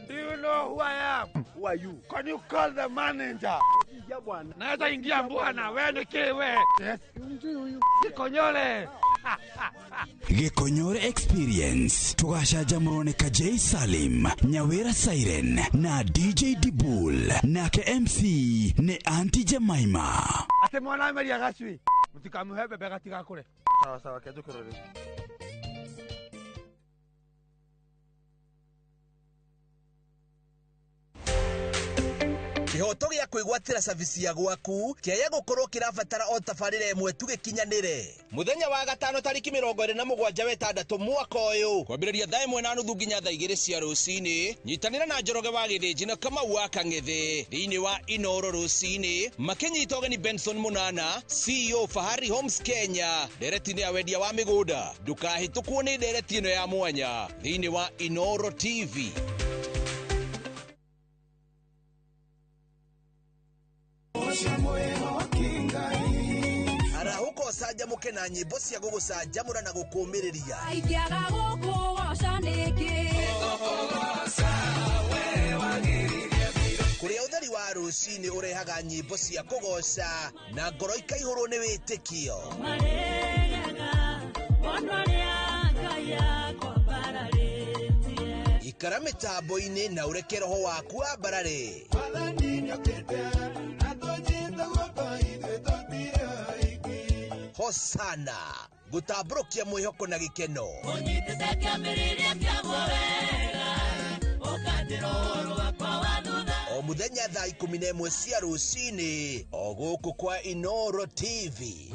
do you know who I am? Who are you? Can you call the manager? Ingia bwana. Naweza ingia bwana, wewe ni kiwe. Yes. Gikonyore. Gikonyore Experience tugacanjamũrwo nĩ Kajei Salim, Nyawira Siren na DJ Dibul, nake MC nĩ Auntie Jemima. Ate mwana ameria gacui. Mutikamuhe bebe gatigakure. Sawa sawa, kejukurore. Kĩhoto gĩa kwĩgwatĩra cabici ya gwaku kĩaya gũkorwo kĩrabatara o tabarĩra ĩmwe tu gĩkinyanĩre. Mũthenya wa gatano tarĩki 27 wa 6 mwaka ũyũ kwambĩrĩria thaa 1:30 nginya thaa 2 cia rũcinĩ, nyitanĩra na Njoroge wa Gĩthĩnji na Kamau wa Kang'ethe thĩinĩ wa Inoro rũcinĩ makĩnyita ũgeni Benson Munana, CEO Fahari Homes Kenya, ndereti-inĩ ya wendia wa mĩgũnda. Ndũkahĩtũkwo nĩ ndereti ĩno ya mwanya thĩinĩ wa Inoro TV. Arahũka ũcanjamũke na nyĩmbo cia gũgũcanjamũra na gũkũũmĩrĩria. Ingĩaga gũkũgoca nĩkĩ? Kũrĩa ũtheri wa rũcinĩ ũrehaga nyĩmbo cia kũgoca na ngoro ikaihũrwo nĩ wĩtĩkio. Ikara mĩtambo-inĩ na ũreke roho waku wambarare. Hosana gũtambũrũkia mwĩhoko na gĩkeno. O mũthenya thaa 11 cia rũcinĩ o gũkũ kwa Inoro TV.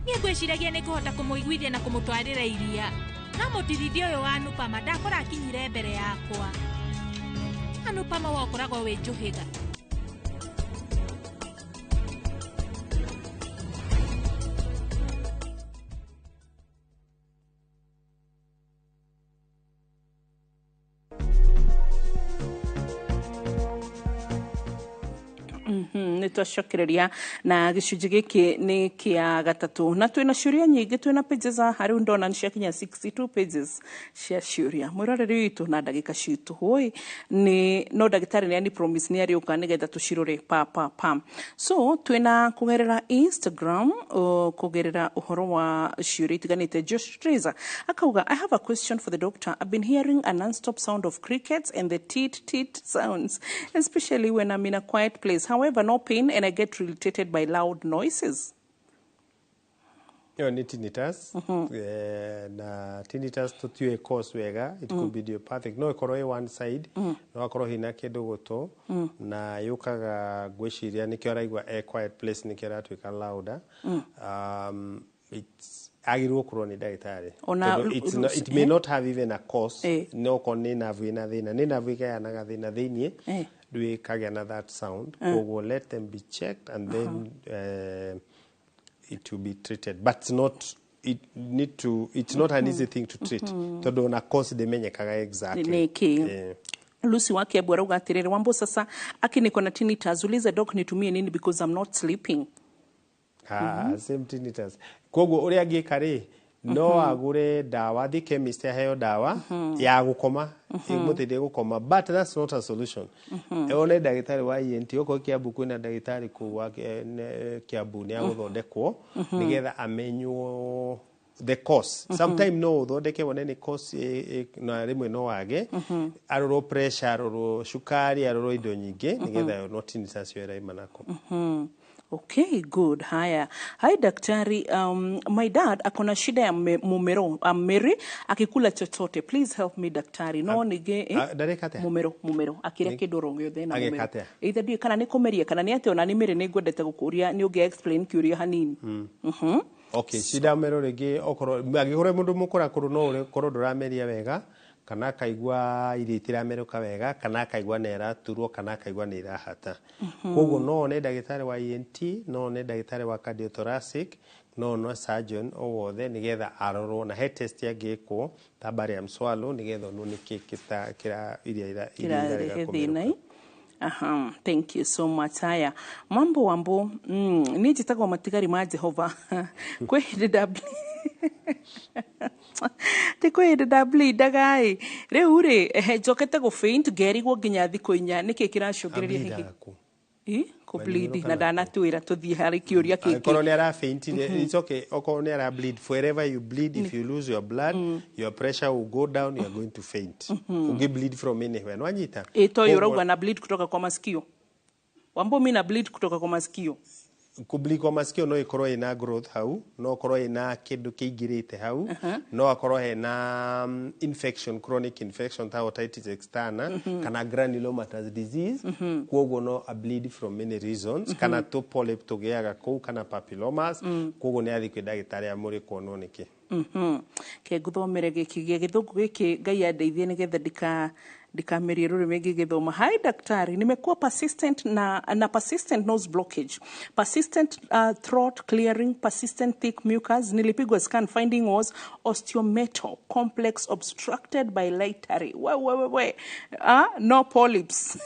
Niĩ ngwĩciragia nĩ ngũhota kũmũiguithia na kũmũtwarĩra iria, no mũtirithia ũyũ wa Anupama ndakora akinyire mbere yakwa. Anupama wakoragwo wĩ njũhĩga. Nä twacokereria na gĩcunjĩ gĩkĩ nĩ kĩa gatatũ na twĩna ciũria nyingĩ, twĩna pages haha rĩu ndona nĩ ciakinya 62 pages cia ciũria, mwĩroreri witũ, na ndagĩka citũ hũĩ nĩ no ndagĩtarĩ nĩ ani promise nĩ arĩũka nĩgetha tũcirore pa pa pa. So twĩna kũgerera Instagram, kũgerera ũhoro wa ciũria itiganĩte. Josh Trazer akauga, "I have a question for the doctor. I've been hearing a non-stop sound of crickets and the tit tit sounds, especially when I'm in a quiet place. However, no pain and I get irritated by loud noises." Ĩyo nĩ tinnitus. Na tinnitus tũtiũĩ cause wega. It could be idiopathic, no ĩkorwo ĩ one side, no akorwo hina kĩndũ gũtũ na yũkaga. Ngwĩciria nĩkĩo araigua e quiet place nĩkĩo ĩratuĩka louder. It's agĩrĩirwo kũrorwo nĩ ndagĩtarĩ. Tondũ it's not, it may not have even a cause. No okorwo nĩ nerve ĩna thĩna, nĩ nerve ĩgayanaga thĩna thĩiniĩ, rĩu ĩkagĩa na that sound. Koguo let them be checked and then it will be treated, but it's not it need to it's not an easy thing to treat tondũ ona cause ndĩmenyekaga exactly. Nĩ kĩ? Lucy wa Kiambu arauga atĩrĩrĩ, "Wambo, sasa aki niko na tinnitus, uliza doc nitumie nini because I'm not sleeping." Ah, same tinnitus. Koguo ũrĩa angĩka rĩ, no agũre ndawa, athiĩ chemist aheo ndawa ya gũkoma ĩmũteithie gũkoma, but that's not a solution. One ndagĩtarĩ wa ENT. Okorwo Kiambu kwĩna ndagĩtarĩ kũu wa Kiambu, nĩ agũthondekwo nĩgetha amenywo the cause. Sometime no ũthondeke wone nĩ cause na rĩmwe no wage. Arorwo pressure, arorwo cukari, arorwo indo nyingĩ nĩgetha no tinnitus ĩyo ĩraima nako. Okay, good. Haya. "Hi daktari, my dad akona shida ya mumero, amere akikula chochote. Please help me, daktari." No ningĩ Ah, ndareka atĩa? Mumero, mumero. Akĩrĩa kĩndũ oro gĩothe na Ageka mumero. atĩa? Either ndiũĩ kana nĩ kũmeria kana nĩ atĩa, ona nĩ mĩrĩ nĩ ngwendete gũkũria nĩ ũngĩ explain kĩũria hanini. Okay, shida mero rĩngĩ, okorwo angĩkorwo mũndũ mũkũrakũrũ, no ũkorwo ndũrameria wega, kana akaigua irio itiramerũka wega, kana akaigua nĩ araturwo, kana akaigua nĩ irahata. Koguo no one ndagĩtarĩ wa ENT, no one ndagĩtarĩ wa cardiothoracic, no one surgeon o wothe nĩgetha arorwo na he test angĩkwo ta barium swallow nĩgetha onwo nĩkĩ kĩra iria iria irarega Kĩrarehe kũmerũka. Thĩna. Aha, thank you so much. Haya, mambo wambo, niĩ njĩtagwo Matigari ma Jehova. Kwĩ hĩndĩ nda ti kwĩ hĩndĩ ndablindaga ĩ, rĩu rĩ ehe, njokete gũ faint ngerigwo nginya thikũ 4, nĩkĩ kĩracũngĩrĩria hihi? Ableedaga kũ? Ĩ, kũ-bleed. Maniũrũ Na kana ndanatwĩra tũthiĩ harĩ kĩũria Angĩkorwo kĩngĩ. nĩ ara faintire, it's okay. Okorwo nĩ ara bleed, wherever you bleed, if you lose your blood, your pressure will go down, you are going to faint. Ũngĩ bleed from anywhere, nwanyita. Ĩ, toyũ ũrauga na bleed kutoka kwa masikio. Wambo, mi na bleed kutoka kwa masikio. Kubleed kwa masikio no ikorwo ina growth hau, no ikorwo ina kindu kĩingĩrĩte hau, no akorwo hena infection, chronic infection ta otitis externa kana granulomatous disease. Koguo no a bleed from many reasons, kana tũ polyp tũgĩaga kũu, kana papillomas. Koguo nĩ athiĩ kwĩ ndagĩtarĩ amũrĩ kuonwo nĩkĩ. Ke nguthomere gĩkĩ gĩa gĩthũngũ gĩkĩ, Ngai andeithie nĩgetha ndikamerie rũrĩmĩ ngĩgĩthoma. "Hi daktari, nimekuwa persistent na persistent nose blockage, persistent throat clearing, persistent thick mucus. Nilipigwa scan, finding was osteometal complex obstructed bilaterally. We, we, we, we. No polyps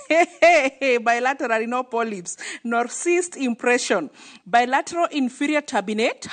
bilaterally, no polyps nor cyst impression. Bilateral inferior turbinate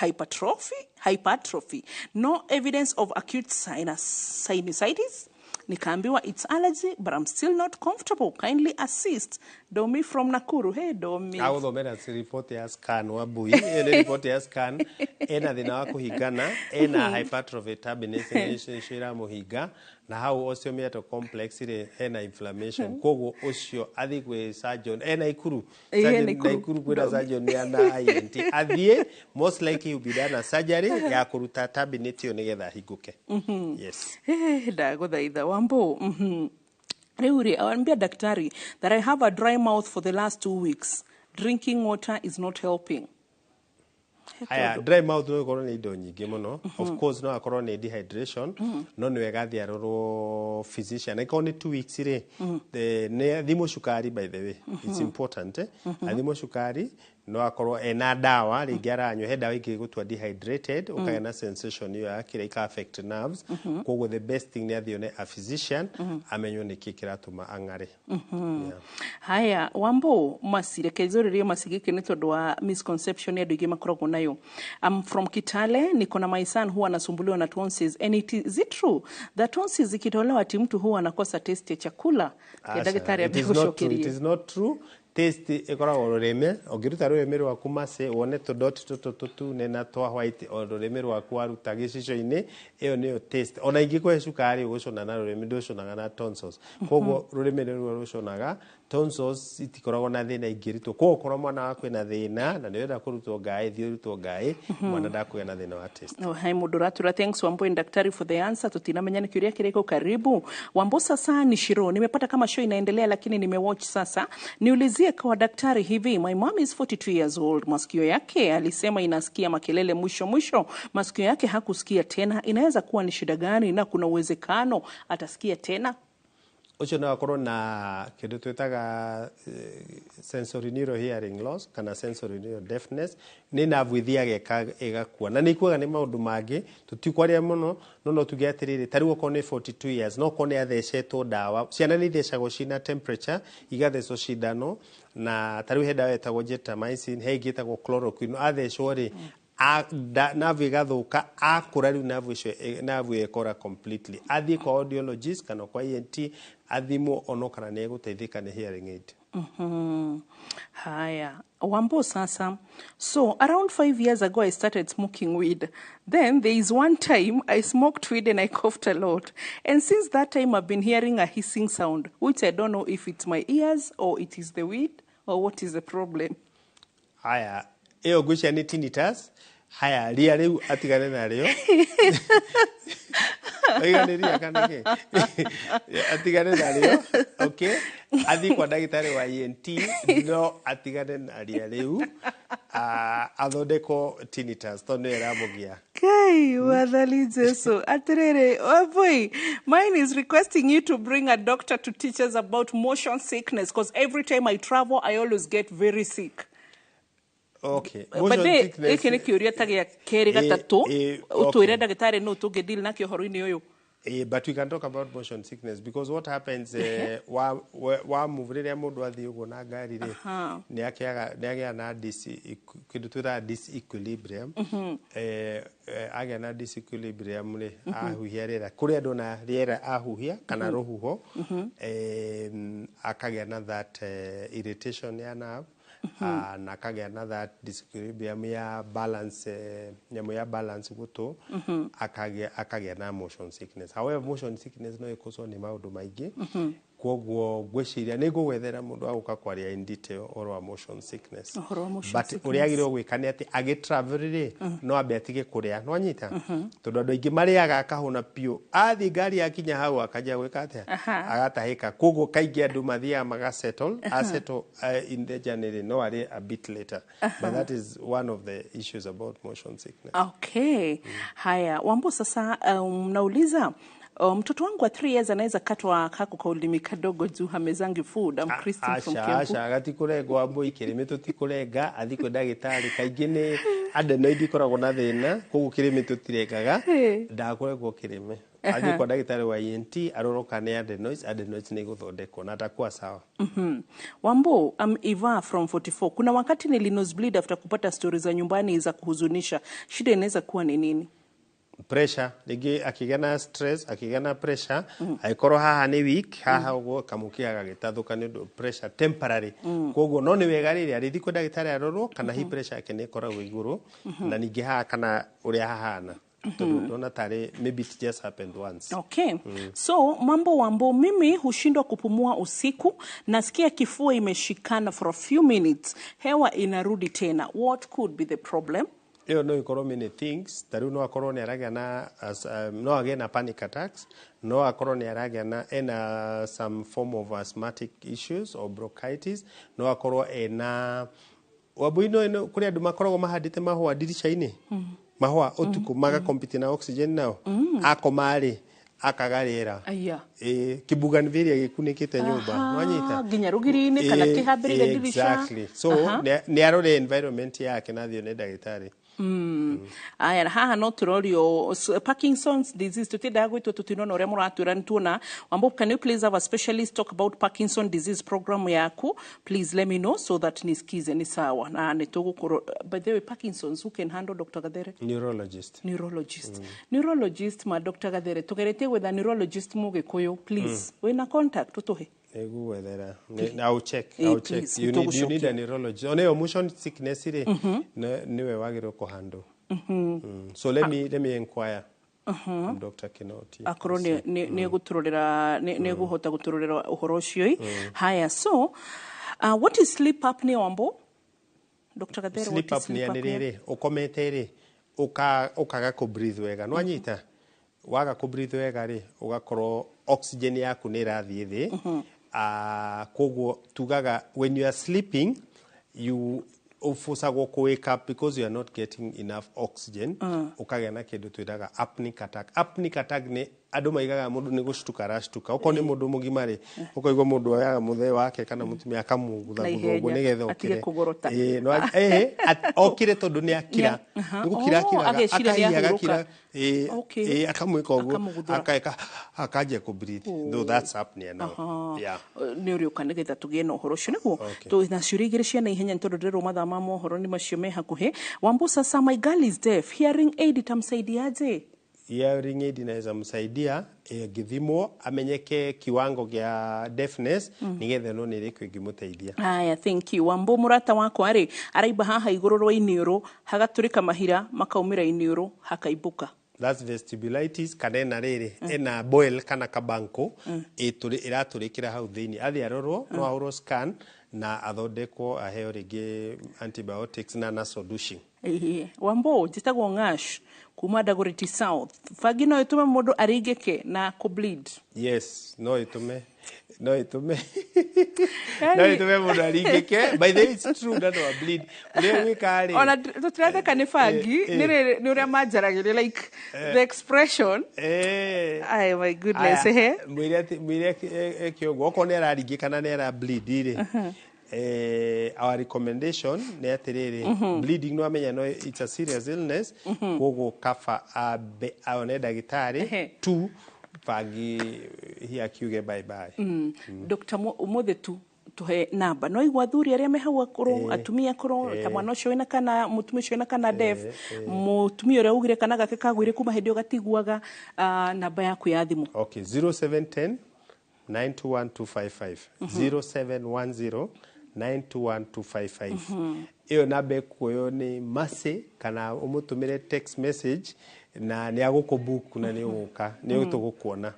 hypertrophy, no evidence of acute sinusitis. Nikaambiwa it's allergy, but I'm still not comfortable. Kindly assist. Domi from Nakuru." Hey Domi. Agũthomera report ya scan wa mbui. Ĩyo nĩ report ya scan. Ena thĩna wa kũhingana, ena hypertrophy turbinates nĩcio iramũhinga, na hau osteomeatal complex rĩ hena inflammation. Koguo ũcio athiĩ kwĩ surgeon ena Ikuru. Ĩĩ, Surgeon Nakuru. Nakuru kwĩna surgeon ya na ENT. Athiĩ, most likely he will be done a surgery ya kũruta turbinate ĩyo nĩgetha ahingũke. Yes. Eh, ndagũthaitha Wambo. Rĩu rĩ awambia daktari that I have a dry mouth for the last 2 weeks. Drinking water is not helping." Haya, dry mouth no ĩkorwo nĩ indo nyingĩ mũno. Of course no akorwo nĩ dehydration, no nĩ wega athiĩ arorwo physician. Angĩkorwo nĩ 2 weeks rĩ, nĩ athimwo cukari. By the way, it's important, eh? Athimwo cukari. No akorwo ena ndawa rĩngĩ aranyua, he ndawa ingĩ gũtua dehydrated, ũkagĩa na sensation ĩyo ya kĩrĩa ika affect nerves. Koguo the best thing nĩ athiĩ one a physician, amenywo nĩkĩ kĩratũma ang'are. Haya, Wambo Masi, reke nzũrĩrie Masi gĩkĩ nĩ tondũ wa misconception andũ aingĩ makoragwo nayo. I'm from Kitale, niko na my son huwa anasumbuliwa na tonsils, and is it true that tonsils zikitolewa ati mtu huwa anakosa taste ya chakula? Ke ndagĩtarĩ It is not true. It ambe. is not true. Taste ĩkoragwo rũrĩmĩ. Ũngĩruta rũrĩmĩ rwaku macĩ, wone tũdoti tũtũ tũtune na twa white o rũrĩmĩ rwaku waruta gĩcicio-inĩ, ĩyo nĩyo taste. Ona ingĩkũhe cukari ũgũcũna na rũrĩmĩ, ndũcũnaga na tonsils. Koguo rũrĩmĩ nĩruo rũcũnaga, tonsils itikoragwo na thĩna ingĩrutwo. Koguo okorwo mwana waku ena thĩna na nĩ ũrenda kũrutwo ngaĩ, thiĩ ũrutwo ngaĩ, mwana ndakũgĩa na thĩna wa taste. Oh, hai mũndũ ũratura, thanks Wambo and daktari for the answer. Tutinamenya nĩ kĩũria kĩrĩkũ. Karibu Wambo. Sasa ni Shiro, nimepata kama show inaendelea lakini nimewatch sasa. Niulizie kwa daktari hivi, my mom is 42 years old, masikio yake alisema inasikia makelele, mwisho mwisho masikio yake hakusikia tena. Inaweza kuwa ni shida gani na kuna uwezekano atasikia tena? Ũcio no akorwo na kĩndũ twĩtaga sensory neural hearing loss kana sensory neural deafness. Nĩ nerve ĩthiaga ĩgakua na nĩ ikuaga. Nĩ maũndũ mangĩ tũtikwaria mũno, no tuge atĩrĩrĩ, ta rĩu okorwo nĩ 42 years, no okorwo nĩ athecetwo ndawa. Ciana nĩ ithecagwo cina temperature, igathecwo cindano, na ta rĩu he ndawa ĩtagwo gentamicin, he ĩngĩ ĩtagwo chloroquine. Athecwo rĩ, nerve ĩgathũka. Akũra rĩu nerve icio, nerve ĩyo ĩkora completely. Athiĩ kwa audiologist kana kwa ENT athimwo ono kana nĩ egũteithĩka nĩ hearing aid. Haya, Wambo sasa. So around 5 years ago, I started smoking weed. Then there is one time I smoked weed and I coughed a lot. And since that time, I've been hearing a hissing sound, which I don't know if it's my ears or it is the weed or what is the problem. Haya, ĩyo ngwĩciria nĩ tinnitus. Haya, ria rĩu atigane narĩo. Oiga nĩ ria kana kĩ? Atigane narĩo, okay, athiĩ kwa ndagĩtarĩ wa ENT, no atigane na ria rĩu. Ah, athondekwo tinnitus tondũ nĩyo ĩramũgia. Kai, wathani Jesu. Atiriri, oh boy, mine is requesting you to bring a doctor to teach us about motion sickness, because every time I travel, I always get very sick. Okay. But Motion they, sickness. Gĩkĩ nĩ kĩũria ta gĩa kerĩ gatatũ ũtwĩre ndagĩtarĩ nũ tũngĩ deal nakĩo ũhoro-inĩ ũyũ. But we can talk about motion sickness because what happens, wa move, rĩrĩa mũndũ athiĩ ũguo na ngari rĩ, nĩ agĩaga na kĩndũ twĩtaga disequilibrium. Agĩa na disequilibrium rĩ, ahuhia rĩera, kũrĩ andũ na rĩera ahuhia kana rũhuho, akagĩa na that irritation ya nerve, na akagĩa na that disequilibrium ya balance, nyamũ ya balance gũtũ, akagĩa na motion sickness. However, motion sickness no ĩkũcwo nĩ maũndũ maingĩ. Koguo ngwĩciria nĩ ngũgwethera mũndũ wa gũka kwaria in detail ũhoro wa motion sickness. Ũhoro wa motion But sickness. ũrĩa agĩrĩirwo gwĩka nĩ atĩ agĩ travel rĩ, no ambe atige kũrĩa. No anyita, tondũ andũ aingĩ marĩaga akahũna biũ, athiĩ ngari yakinya hau akanjia gwĩka atĩa? Agatahĩka. Koguo kaingĩ andũ mathiaga magasettle, asettle in the journey rĩ, no arĩe a bit later. But that is one of the issues about motion sickness. Okay. Haya, Wambo sasa, nauliza mtoto wangu wa 3 years anaweza katwa kako kaulimi kadogo juu hamezangi food? I'm Christine from Aca. Kiambu. Aca, gatikũrengwo ambũ kĩrĩmĩ tũtikũrenga. Athiĩ kwĩ ndagĩtarĩ. Kaingĩ nĩ adenoid ikoragwo na thĩna, koguo kĩrĩmĩ tũtirengaga. Ndakũrengwo kĩrĩmĩ. Athiĩ kwa ndagĩtarĩ wa ENT arorwo kana nĩ adenoids. Adenoids nĩ igũthondekwo na atakuwa sawa. Wambo, I'm Eva from 44. Kuna wakati nili nosebleed after kupata stori za nyumbani za kuhuzunisha. Shida inaweza kuwa ni nini? Pressure rĩngĩ, akĩgĩa na stress, akĩgĩa na pressure, angĩkorwo haha nĩ weak haha ũguo kamũkiha gagĩtathũka nĩ ũndũ pressure temporary. Koguo no nĩ wega rĩrĩa arĩthiĩ kwĩ ndagĩtarĩ arorwo kana hi pressure yake nĩ ĩkoragwo igũrũ, na ningĩ haha kana ũrĩa hahana, tondũ ndona tarĩ maybe it just happened once. Okay. So, mambo Wambo, mimi hushindwa kupumua usiku, nasikia kifua imeshikana for a few minutes. Hewa inarudi tena. What could be the problem? Ĩyo no ikorwo many things. Ta rĩu no akorwo nĩ aragĩa na no agĩe na panic attacks, no akorwo nĩ aragĩa na ena some form of asthmatic issues or bronchitis, no akorwo ena wambui-inĩ ĩno. Kũrĩ andũ makoragwo mahandĩte mahũa ndirica-inĩ, mahũa ũtukũ magakompete na oxygen nao. Akoma rĩ, Akaga rĩera. Aya. Ĩĩ, kĩbougainvillea gĩkunĩkĩte nyũmba. Nwanyita? Nginya rũgiri-inĩ kana kĩhambĩrĩire ndirica. Exactly. So nĩ arore environment yake na athiĩ one ndagĩtarĩ. Aya, na haha no tũrorio Parkinson's disease, tũtiendaga gwĩtwo tũtinona ũrĩa mũratwĩra nĩ tuona. Wambo, can you please have a specialist talk about Parkinson disease program yaku? Please let me know so that nisikize. Ni sawa na nĩ tũgũkorwo. By the way, Parkinson's, who can handle, Dr. Gathere? Neurologist. Neurologist. Neurologist ma Dr. Gathere, tũgeretie gwetha neurologist Mũgĩkũyũ, please. Wĩna contact ũtũhe? Ĩgũgwethera. I'll check. I'll check. Please, You need tũgũcokia. a neurologist. Ona ĩyo motion sickness rĩ, nĩwe wagĩrĩirwo kũhandle. So let me inquire from Dr. Kinoti. Akorwo nĩ gũtũrorera, nĩ egũhota gũtũrorera ũhoro ũcio ĩ. Haya, so what is sleep apnea, Wambo? Dr. Gathere, what Sleep is apnea sleep nĩ rĩrĩ, ũkomete rĩ, ũkaga kũ breathe wega. Nwanyita? Waga kũ breathe wega rĩ, ũgakorwo oxygen yaku nĩ ĩrathiĩ thĩ. Koguo tugaga when you are sleeping, you ũbũcagwo kũ wake up because you are not getting enough oxygen. Ũkagĩa na kĩndũ twĩtaga apneic attack. Apneic attack nĩ andũ maigaga mũndũ nĩ gũcituka aracituka. Okorwo nĩ mũndũ mũgima rĩ, ũkaigua mũndũ oyaga mũthee wake kana mũtumia akamũgutha Na gutha ũguo ihenya, nĩgetha atige okĩre. kũgorota. Ĩĩ, no okire tondũ nĩ akira. Nĩ gũkira Oh, akiraga, ageciria nĩ akahihia ahurũka. agakira. Ĩĩ, ĩĩ, akamwĩka ũguo, Akamũguthũra. akaeka akanjia kũ breathe. Though that's apnea now. Yeah. Nĩ ũrĩũka nĩgetha tũgĩe na ũhoro ũcio nĩguo. Na ciũria igĩrĩ cia naihenya nĩ tondũ ndĩrerwo mathaa ma mohoro nĩ macio me hakuhĩ. Wambu, sasa my girl is deaf, hearing aid itamsaidiaje? Hearing aid inaweza msaidia ĩngĩthimwo amenyeke kiwango gĩa deafness, nĩgetha no nĩ ĩrĩkũ ĩngĩmũteithia. Aya, thank you, Wambo. Mũrata wakwa rĩ, araimba haha igũrũ rwa iniũrũ hagatũrĩka, mahira makaumĩra iniũrũ hakaimbũka. That's vestibulitis, kana ena rĩrĩ, ena boil kana kabanko ĩratũrĩkĩra hau thĩinĩ. Athiĩ arorwo, no ahũrwo scan na athondekwo, aheo rĩngĩ antibiotics na nasal douching. Ĩĩ. Wambo, njĩtagwo Ng'ash kuma Dagoretti South. Bangi no ĩtũme mũndũ aringĩke na kũ-bleed? Yes, no ĩtũme mũndũ aringĩke. By the way, it's true, na no bleed ũrĩa gwĩka rĩ. Ona tũtiratheka nĩ bangi. Nĩ rĩrĩ, nĩ ũrĩa manjaragĩria, like the expression. Ay, my goodness. Aya, Ehe. mwĩre eke ũguo, okorwo nĩ araringĩka na nĩ ara bleed rĩ, our recommendation nĩ atĩrĩrĩ, bleeding no amenya no it's a serious illness, koguo kaba ambe aone ndagĩtarĩ. Two, bangi hihi akiuge bye bye. Dr. Ũmũthĩ tu tuhe namba no igua athuri arĩa me hau akũrũ, atumia akũrũ, ta mwana ũcio wĩna kana mũtumia ũcio wĩna kana deaf, mũtumia ũrĩa ugire kana gake kagwire kuma hĩndĩ ĩyo gatiguaga, namba yaku ya thimũ. Okay, 0710 921255, 0710 921255. Ĩyo namba ĩkuoywo nĩ Mercy, kana ũmũtũmĩre text message na nĩ agũkũbook na nĩ ũgũka, nĩ tũgũkuona.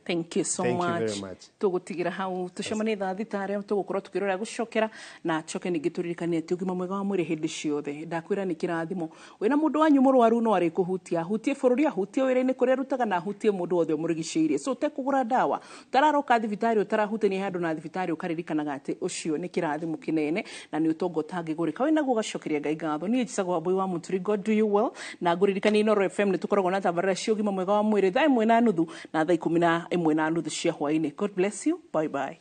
Thank you so Thank much. you very much. Tũgũtigĩra hau, tũcemanie thaa 6 arĩa tũgũkorwo tũkĩrora gũcokera na coke ningĩ tũririkanie atĩ ũgima mwega wa mwĩrĩ hĩndĩ ciothe ndakwĩra nĩ kĩrathimo. Wĩna mũndũ wanyu mũrwaru no arĩkũhutia, ahutie bũrũri, ahutie wĩra-inĩ kũrĩa arutaga, na ahutie mũndũ wothe ũmũrigicĩirie. So ũtekũgũra ndawa, ũtararoka thibitarĩ, ũtarahutania handũ na thibitarĩ, ũkaririkanaga atĩ ũcio nĩ kĩrathimo kĩnene na nĩ ũtonga ũtangĩgũrĩka. Wĩnaguo ũgacokeria Ngai ngatho. Niĩ njĩtagwo Wambui wa Mũturi. God do you well. Na ngũririkania Inooro FM nĩ tũkoragwo na tabarĩra cia ũgima mwega wa mwĩrĩ thaa 1:30 na thaa 11:30 cia hwaĩ-inĩ. God bless you, bye bye.